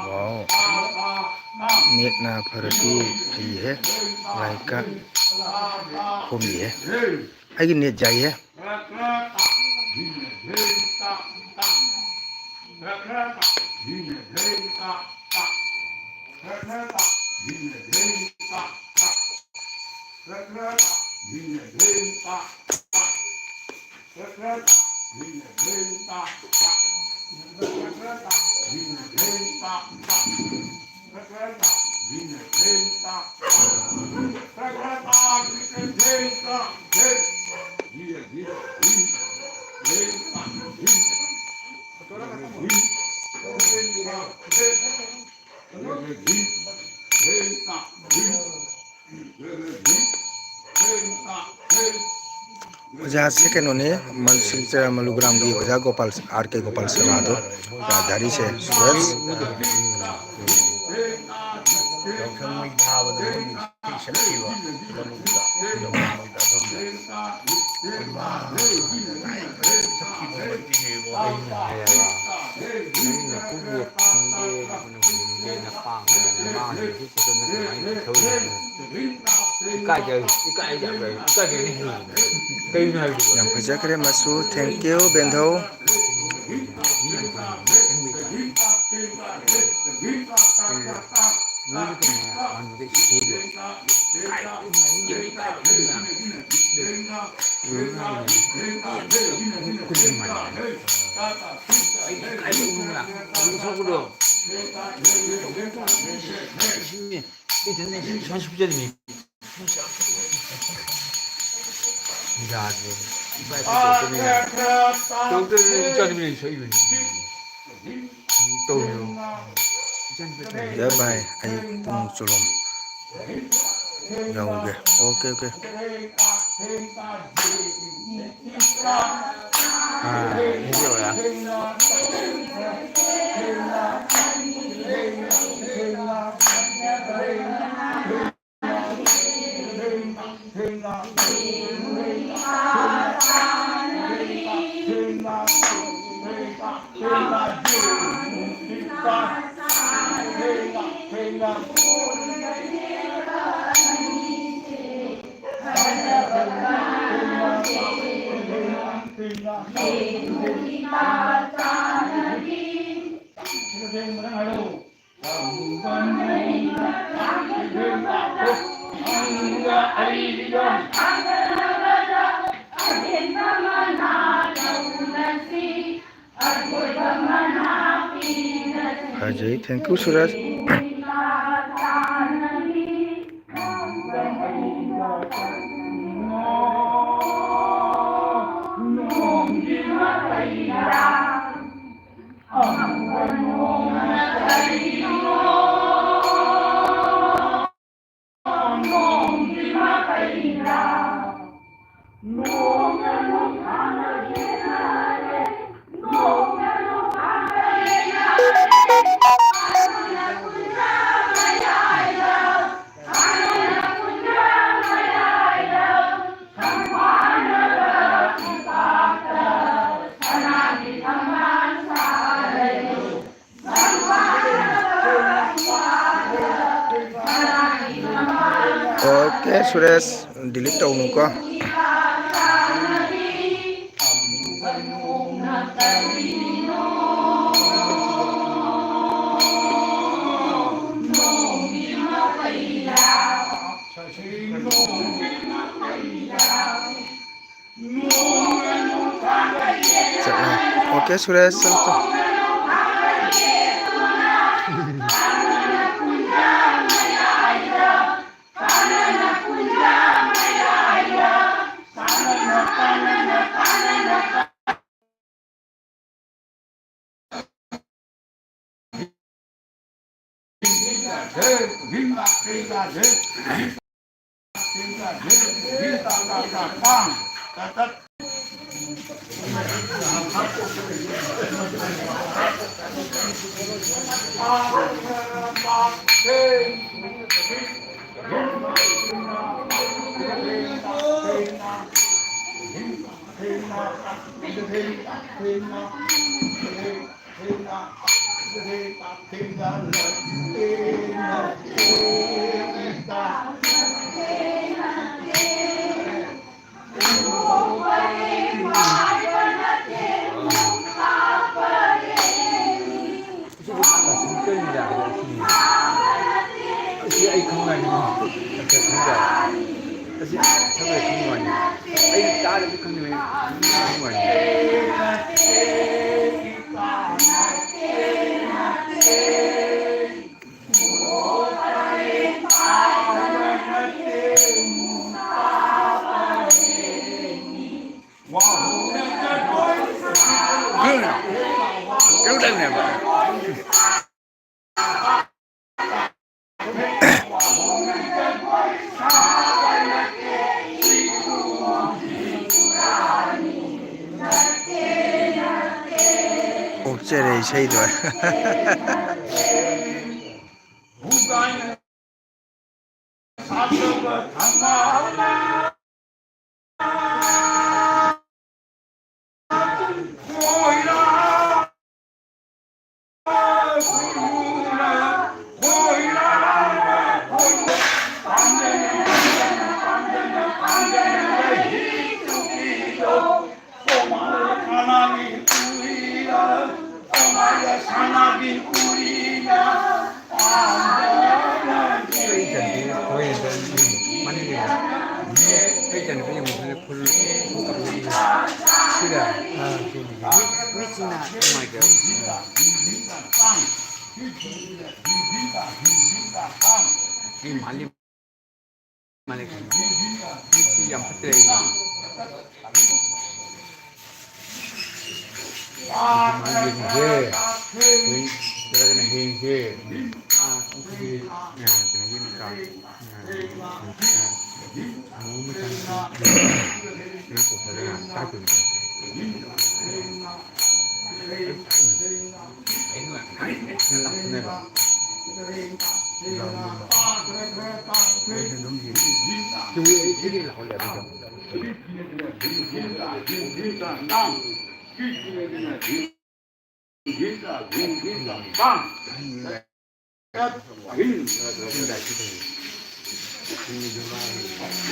Wow. Netꯅ ꯐꯔꯗꯤ ꯐꯩꯍꯦ꯫ Like ꯈꯣꯝꯃꯤꯍꯦ꯫ ꯑꯩꯒꯤ net ꯌꯥꯏꯍꯦ꯫ ꯑꯣꯖꯥꯁꯦ ꯀꯩꯅꯣꯅꯦ, ꯃꯜ-, ꯁꯤꯜꯆꯔ ꯃꯂꯨꯒ꯭ꯔꯥꯝꯒꯤ ꯑꯣꯖꯥ ꯒꯣꯄꯥꯜ, ꯑꯥꯔ ꯀꯦ ꯒꯣꯄꯥꯜ ꯁꯅꯥꯗꯣ, ꯑꯣꯖꯥ ꯙꯥꯔꯤꯁꯦ ꯁꯨꯔꯦꯁ꯫ ꯏꯀꯥꯏꯖꯩ, ꯏꯀꯥꯏ ꯌꯥꯝ ꯂꯩ, ꯏꯀꯥꯏꯕꯅ ꯍꯦꯜꯂꯤ꯫ ꯀꯩꯅꯣ ꯍꯥꯏꯕꯗꯨꯕꯣ? ꯌꯥꯝ ꯐꯖꯈ꯭ꯔꯦ ꯃꯆꯨ꯫ Thank you, ꯕꯦꯟꯙꯧ꯫ ꯃꯤ ꯑꯃ ꯄꯥꯟꯕ ꯆꯪꯕꯩ ꯇꯥꯏꯞ꯫ ꯃꯤꯅ ꯀꯩꯅꯣ ꯄꯥꯟꯕꯗ ꯏꯁꯩꯗꯣ ꯏꯀꯥꯏꯕ ꯌꯥꯝ ꯂꯩ, ꯏꯀꯥꯏꯕ ꯌꯥꯝ ꯂꯩ꯫ ꯑꯩ ꯏꯀꯥꯏꯕ ꯎꯕ꯭ꯔꯥ? ꯑꯗꯨ ꯊꯣꯛꯄꯗꯣ꯫ ꯏꯊꯟꯗ ꯁꯨꯃꯥꯏꯅ ꯁꯨꯞꯆꯜꯂꯤꯅꯤ꯫ ꯌꯥꯗ꯭ꯔꯦ꯫ ꯏꯄꯥ ꯏꯄꯨ ꯇꯧꯗꯕꯅꯤꯅ꯫ ꯇꯧꯗꯕꯅꯤꯅ ꯏꯆꯥꯅꯨꯄꯤꯅ ꯁꯣꯏꯕꯅꯤ꯫ ꯇꯧꯔꯤꯔꯣ? ꯏꯆꯥꯅꯨꯄꯤ ꯇꯧꯔꯤꯔꯣ? ꯌꯥ ꯚꯥꯏ, ꯑꯩ ꯄꯨꯡ ꯆꯣꯂꯣꯝ ꯌꯧꯒꯦ꯫ Okay, okay. ꯑꯥ, ꯍꯦꯛ ꯌꯧꯔꯦ꯫ ꯐꯖꯩ, thank you Suraj. Okay Suresh, delete ꯇꯧꯅꯨꯀꯣ꯫ ꯆꯠꯂꯣ꯫ ꯑꯣꯀꯦ ꯁꯨꯔꯦꯁ, ꯆꯠꯂꯣ꯫ ꯑꯁꯤ ꯑꯩ ꯈꯪꯉꯥꯏꯅꯤ꯫ ꯑꯁꯤ ꯁꯛꯂꯦ ꯈꯪꯉꯥꯏꯅꯤ꯫ ꯑꯩ ꯇꯥꯗꯕꯗꯤ ꯈꯪꯉꯤꯕꯅꯤ꯫ ꯈꯪꯉꯥꯏꯅꯤ꯫ ꯆꯦꯔꯩ ꯏꯁꯩꯗꯣ꯫ ꯃꯥꯂꯦ꯫ ꯃꯤꯠꯁꯤ ꯌꯥꯝ ꯐꯠꯇ꯭ꯔꯦ ꯑꯩꯒꯤ꯫ ꯃꯥ ꯌꯦꯡꯁꯦ꯫ ꯍꯌꯦꯡ ꯅꯠꯇ꯭ꯔꯒꯅ ꯍꯌꯦꯡꯁꯦ꯫ ꯑꯥ, ꯑꯩꯈꯣꯏꯒꯤ, ꯑ, ꯀꯩꯅꯣꯒꯤ ꯃꯆꯥ, ꯑ, ꯑ, ꯑꯃꯨꯕ ꯃꯆꯥ, ꯀꯩꯅꯣ ꯇꯧꯁꯜꯂꯒ ꯆꯥꯛ ꯊꯣꯡꯕꯗꯣ꯫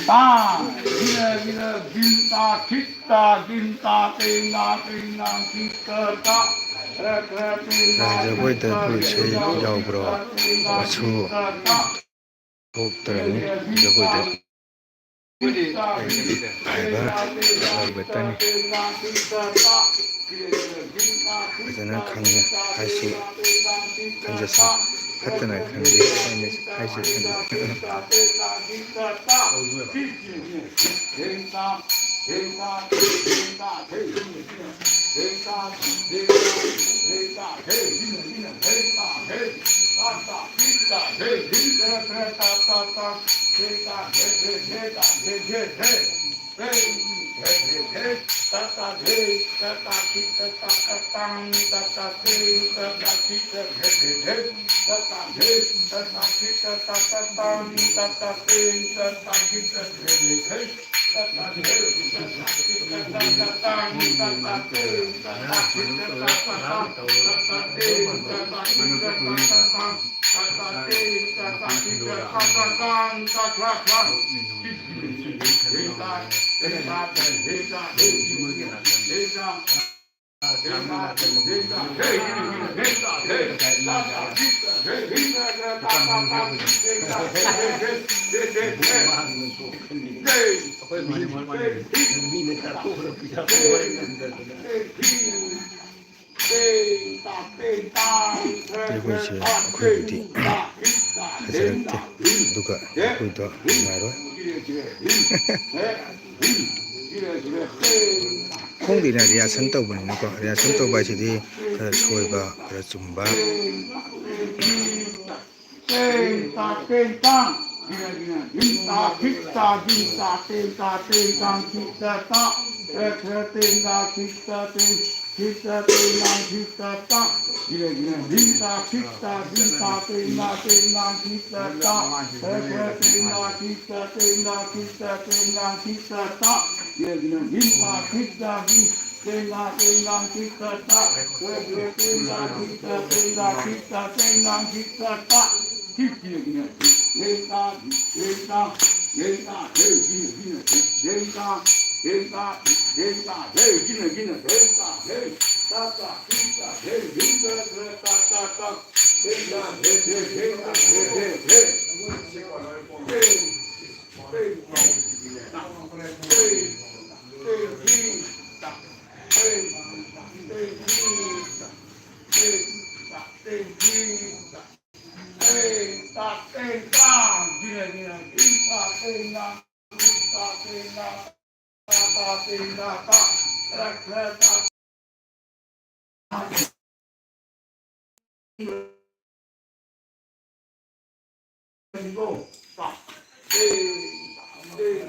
ता, गिर, गिर, गिनता, खित्ता, गिनता, तेंगा, तेंगा, खित्ता, ता, र, र, तेंगा, ꯖꯒꯣꯏꯗꯕꯨ ꯏꯁꯩ ꯌꯥꯎꯕ꯭ꯔꯣ? ꯃꯆꯨ ꯊꯣꯛꯇ꯭ꯔꯅꯤ ꯖꯒꯣꯏꯗ꯫ ꯍꯥꯏꯕ ꯂꯩꯕꯇꯅꯤ꯫ ꯐꯖꯅ ꯈꯪꯉꯦ ꯍꯥꯏꯁꯤ ꯈꯟꯖꯁꯤ꯫ ꯐꯠꯇꯅ ꯈꯟꯕꯤ ꯍꯥꯏꯁꯤ ꯈꯟꯖꯁꯤ꯫ ꯑꯩꯈꯣꯏꯁꯦ, ꯑꯩꯈꯣꯏꯕꯨꯗꯤ ꯐꯖꯔꯛꯇꯦ, ꯑꯗꯨꯒ ꯑꯩꯈꯣꯏꯗꯣ ꯅꯨꯡꯉꯥꯏꯔꯣꯏ꯫ ꯈꯣꯡꯗꯦꯅ rehearsal ꯇꯧꯕꯅꯤꯅꯀꯣ, rehearsal ꯇꯧꯕ ꯍꯥꯏꯁꯤꯗꯤ ꯈꯔ ꯁꯣꯏꯕ, ꯈꯔ ꯆꯨꯝꯕ꯫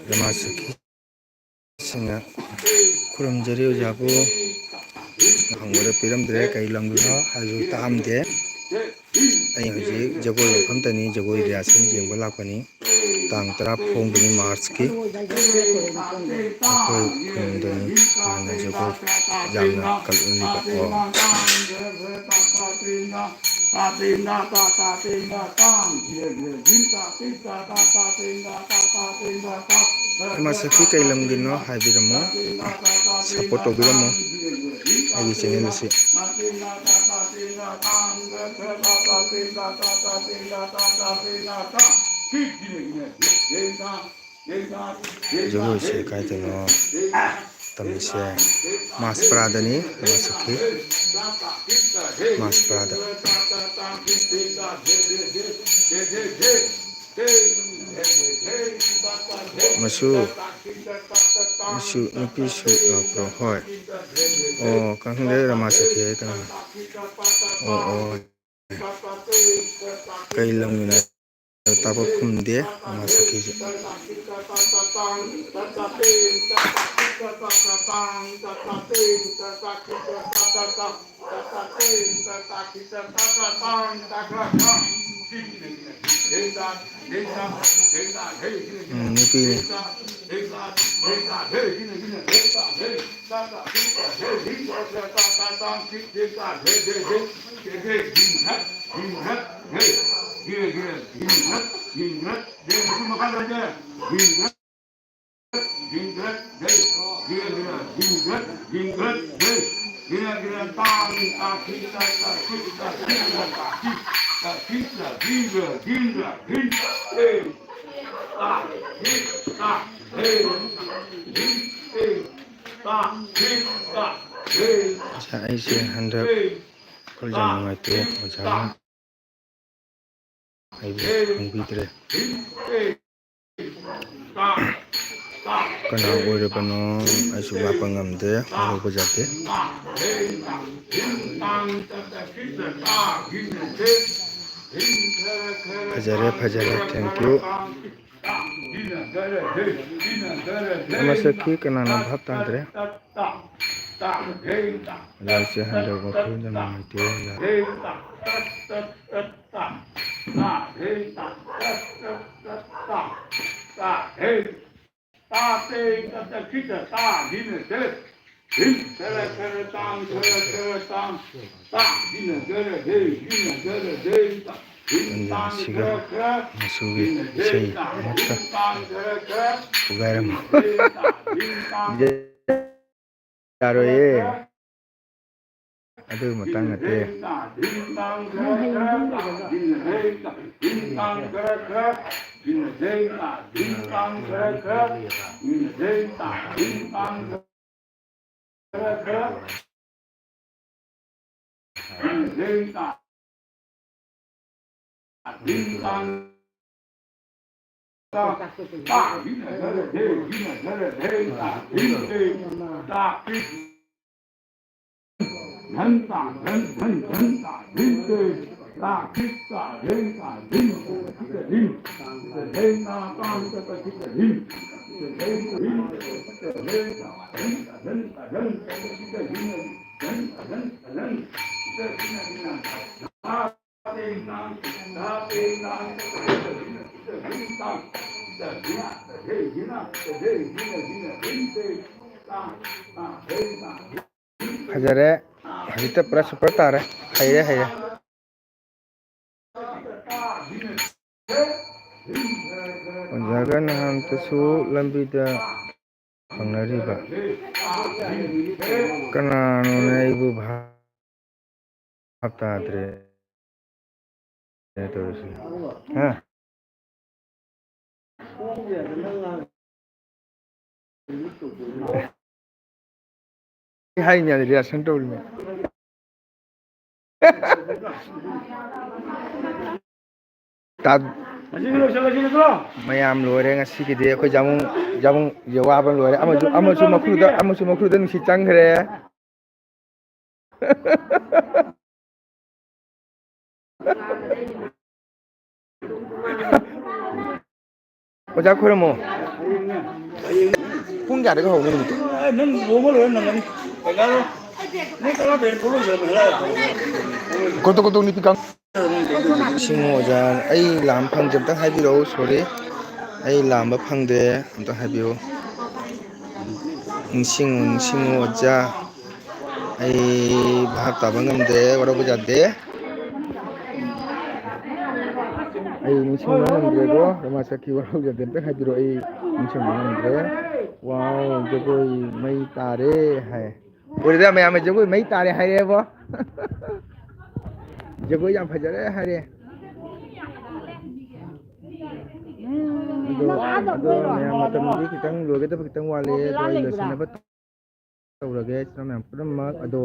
ꯔꯃꯥꯁꯈꯤ ꯁꯤꯡꯅ ꯈꯨꯔꯨꯝꯖꯔꯤ ꯑꯣꯖꯥꯕꯨ꯫ ꯍꯪꯕꯗ ꯄꯤꯔꯝꯗ꯭ꯔꯦ, ꯀꯔꯤ ꯂꯝꯒꯤꯅꯣ ꯍꯥꯏꯕꯁꯨ ꯇꯥꯛꯑꯝꯗꯦ꯫ ꯑꯩ ꯍꯧꯖꯤꯛ ꯖꯒꯣꯏ ꯃꯐꯝꯗꯅꯤ, ꯖꯒꯣꯏ rehearsal ꯌꯦꯡꯕ ꯂꯥꯛꯄꯅꯤ꯫ ꯇꯥꯡ ꯇꯔꯥ ꯐꯣꯡꯕꯅꯤ ꯃꯥꯔꯆꯀꯤ꯫ ꯑꯩꯈꯣꯏ ꯈꯨꯟꯗꯅꯤ ꯍꯥꯟꯅ ꯖꯒꯣꯏ ꯌꯥꯝꯅ ꯀꯜꯂꯤꯕ꯫ ꯑꯣ꯫ ꯃꯥꯁꯇꯔ ꯀꯩ ꯂꯝꯒꯤꯅꯣ ꯍꯥꯏꯕꯤꯔꯝꯃꯣ, support ꯇꯧꯕꯤꯔꯝꯃꯣ ꯑꯩꯒꯤ channel ꯑꯁꯤ꯫ ꯖꯒꯣꯏꯁꯦ ꯀꯥꯏꯗꯅꯣ ꯇꯝꯃꯤꯁꯦ? ꯃꯥꯁꯄ꯭ꯔꯥꯗꯅꯤ, ꯃꯥꯁꯈꯤ꯫ ꯃꯥꯁꯄ꯭ꯔꯥꯗ꯫ ꯃꯁꯨ, ꯃꯁꯨ ꯅꯨꯄꯤꯁꯨ ꯂꯥꯛꯄ꯭ꯔꯣ? ꯍꯣꯏ꯫ ꯑꯣ, ꯈꯪꯗꯦ, ꯔꯃꯥ ꯆꯠꯈꯤ ꯍꯥꯏ ꯀꯅꯥ? ꯑꯣ, ꯑꯣ꯫ ꯀꯩ ꯂꯝꯒꯤꯅꯣ? ꯇꯥꯕ ꯈꯨꯝꯗꯦ, ꯔꯃꯥ ꯆꯠꯈꯤꯁꯦ꯫ ꯎꯝ, ꯅꯨꯄꯤꯅꯤ꯫ ꯑꯣꯖꯥ, ꯑꯩꯁꯦ ꯍꯟꯗꯛ ꯋꯥꯈꯜ ꯌꯥꯝ ꯅꯨꯡꯉꯥꯏꯇꯦ꯫ ꯑꯣꯖꯥꯅ ꯑꯩꯕꯨ ꯈꯪꯕꯤꯗ꯭ꯔꯦ꯫ ꯀꯅꯥ ꯑꯣꯏꯔꯕꯅꯣ? ꯑꯩꯁꯨ ꯂꯥꯛꯄ ꯉꯝꯗꯦ, ꯋꯥꯍꯧꯕ ꯌꯥꯗꯦ꯫ ꯐꯖꯔꯦ, ꯐꯖꯔꯦ, thank you꯫ ꯃꯁꯛꯁꯤ ꯀꯅꯥꯅꯣ ꯚꯥꯞ ꯇꯥꯗ꯭ꯔꯦ꯫ ꯂꯥꯏꯁꯦ ꯍꯟꯗꯛ ꯋꯥꯈꯜ ꯌꯥꯝ ꯅꯨꯡꯉꯥꯏꯇꯦ꯫ ꯁꯤꯒ ꯃꯆꯨꯒꯤ ꯏꯁꯩ ꯑꯃꯠꯇ ꯄꯨꯒꯥꯏꯔꯝꯃꯨ꯫ ꯌꯥꯔꯣꯏꯌꯦ꯫ ꯑꯗꯨ ꯃꯇꯥꯡ ꯅꯠꯇꯦ꯫ ꯐꯖꯔꯦ꯫ ꯍꯧꯖꯤꯛꯇ ꯄꯨꯔꯥ ꯁꯨꯄꯔ ꯇꯥꯔꯦ꯫ ꯍꯩꯔꯦ, ꯍꯩꯔꯦ꯫ ꯑꯣꯖꯥꯒ ꯅꯍꯥꯟꯇꯁꯨ ꯂꯝꯕꯤꯗ ꯐꯪꯅꯔꯤꯕ꯫ ꯀꯅꯥꯅꯣꯅꯦ ꯑꯩꯕꯨ ꯚꯥꯞ ꯇꯥꯗ꯭ꯔꯦ ꯇꯧꯔꯤꯁꯦ꯫ ꯍꯥ? ꯑꯩ ꯍꯥꯏ ꯃꯌꯥꯝꯁꯦ reaction ꯇꯧꯔꯤꯅꯦ꯫ ꯇꯥ-, ꯃꯌꯥꯝ ꯂꯣꯏꯔꯦ ꯉꯁꯤꯒꯤꯗꯤ꯫ ꯑꯩꯈꯣꯏ ꯖꯥꯃꯨ, ꯖꯥꯃꯨ ꯋꯥꯕ ꯂꯣꯏꯔꯦ꯫ ꯑꯃꯁꯨ, ꯑꯃꯁꯨ ꯃꯈ꯭ꯔꯨꯗ, ꯑꯃꯁꯨ ꯃꯈ꯭ꯔꯨꯗ ꯅꯨꯡꯁꯤꯠ ꯆꯪꯈ꯭ꯔꯦ꯫ ꯑꯣꯖꯥ ꯈꯣꯏꯔꯝꯃꯣ꯫ ꯄꯨꯡ ꯀꯌꯥꯗꯒ ꯍꯧꯅꯤ ꯅꯨꯃꯤꯠꯇꯣ? ꯑꯦ, ꯅꯪ ꯂꯨꯍꯣꯡꯕ ꯂꯣꯏꯔ ꯅꯪꯒꯅꯤ꯫ ꯀꯩꯀꯥꯗꯣ ꯅꯪ ꯇꯔꯥ ꯇꯔꯦꯠ ꯊꯣꯛꯂꯛꯑꯣꯏꯗ꯭ꯔꯣ ꯍꯥꯏꯔꯛꯑꯣ꯫ ꯀꯣꯇꯣꯛ ꯀꯣꯇꯣꯛ ꯅꯨꯄꯤ ꯀꯥꯡ-, ꯅꯤꯡꯁꯤꯡꯉꯨ ꯑꯣꯖꯥ, ꯑꯩ ꯂꯥꯝ ꯐꯪꯗꯦ, ꯑꯝꯇꯪ ꯍꯥꯏꯕꯤꯔꯛꯎ꯫ Sorry, ꯑꯩ ꯂꯥꯝꯕ ꯐꯪꯗꯦ, ꯑꯝꯇꯪ ꯍꯥꯏꯕꯤꯌꯨ꯫ ꯅꯤꯡꯁꯤꯡꯉꯨ, ꯅꯤꯡꯁꯤꯡꯉꯨ ꯑꯣꯖꯥ, ꯑꯩ ꯚꯥꯞ ꯇꯥꯕ ꯉꯝꯗ꯭ꯔꯦ, ꯋꯥꯔꯧꯕ ꯌꯥꯗꯦ꯫ ꯑꯩ ꯅꯤꯡꯁꯤꯡꯕ ꯉꯝꯗ꯭ꯔꯦꯀꯣ, ꯔꯣꯃꯥꯟꯁꯀꯤ ꯋꯥꯔꯧꯖꯗꯦ, ꯑꯝꯇ ꯍꯥꯏꯕꯤꯔꯛꯑꯣ, ꯑꯩ ꯅꯤꯡꯁꯤꯡꯕ ꯉꯝꯗ꯭ꯔꯦ꯫ ꯋꯥꯎ, ꯖꯒꯣꯏ ꯃꯩ ꯇꯥꯔꯦ ꯍꯥꯏ꯫ ꯎꯔꯦꯗ ꯃꯌꯥꯝ, ꯖꯒꯣꯏ ꯃꯩ ꯇꯥꯔꯦ ꯍꯥꯏꯔꯦꯕꯣ꯫ ꯖꯒꯣꯏ ꯌꯥꯝ ꯐꯖꯔꯦ ꯍꯥꯏꯔꯦ꯫ ꯑꯗꯣ, ꯑꯗꯣ ꯃꯌꯥꯝ, ꯃꯇꯝꯗꯤ ꯈꯤꯇꯪ ꯂꯣꯏꯒꯗꯕ ꯈꯤꯇꯪ ꯋꯥꯠꯂꯤ, ꯑꯗꯣ ꯑꯩ ꯂꯣꯏꯁꯤꯟꯅꯕ ꯇꯧꯔꯒꯦ꯫ ꯏꯆꯤꯟ ꯏꯅꯥꯎ ꯃꯌꯥꯝ ꯄꯨꯝꯅꯃꯛ ꯑꯗꯣ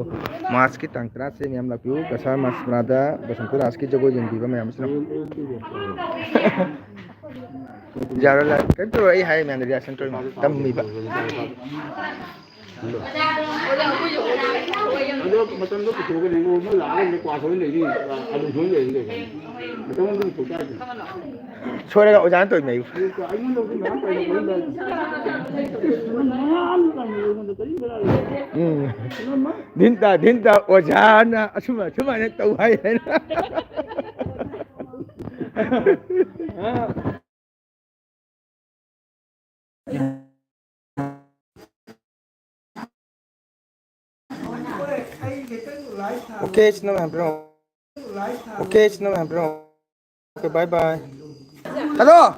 ꯃꯥꯔꯁꯀꯤ ꯇꯥꯡ ꯇꯔꯥꯁꯦ ꯃꯌꯥꯝ ꯂꯥꯛꯄꯤꯌꯨ, ꯀꯁꯥꯔ ꯃꯥꯁ ꯃꯅꯥꯗ ꯕꯁꯟꯇ ꯔꯥꯖꯀꯤ ꯖꯒꯣꯏ ꯌꯦꯡꯕꯤꯕ ꯃꯌꯥꯝꯁꯤꯅ꯫ ꯌꯥꯔꯣꯏ, ꯂꯥꯛ-, ꯀꯩꯅꯣ ꯇꯧꯔꯣꯏ, ꯑꯩ ꯍꯥꯏ ꯃꯌꯥꯝꯗ reaction ꯇꯧꯔꯤꯃꯤ, ꯇꯝꯃꯤꯕ꯫ ꯑꯗꯣ ꯃꯇꯝꯗꯣ ꯄꯨꯊꯣꯛꯑꯒꯅꯦ, ꯃꯣꯏ ꯂꯥꯛꯑꯒꯅꯦ ꯀ꯭ꯋꯥ ꯁꯣꯏ ꯂꯩꯅꯤ, ꯑꯂꯨ ꯁꯣꯏ ꯂꯩꯅꯤ ꯀꯩꯅꯣ꯫ ꯃꯇꯝ ꯑꯃꯗ ꯄꯨꯊꯣꯛ ꯇꯥꯔꯗꯤ꯫ ꯁꯣꯏꯔꯒ ꯑꯣꯖꯥꯅ ꯇꯧꯔꯤꯃꯤ ꯑꯩꯕꯨ꯫ ꯑꯩꯉꯣꯟꯗꯕꯨꯗꯤ ꯃꯌꯥꯝ ꯄꯥꯏꯔꯛꯄꯅꯤꯗ꯫ ꯃꯌꯥꯝ ꯇꯝꯃꯤ ꯑꯩꯉꯣꯟꯗ ꯀꯔꯤꯝ ꯀꯥꯟꯅꯗꯦ꯫ ꯎꯝ꯫ ꯗꯤꯟꯇ, ꯗꯤꯟꯇ ꯑꯣꯖꯥꯅ ꯑꯁꯨꯝ-, ꯑꯁꯨꯃꯥꯏꯅ ꯇꯧ ꯍꯥꯏ ꯍꯥꯏꯅ꯫ Okay, it's November. Okay, it's November. Okay, bye bye. Hello.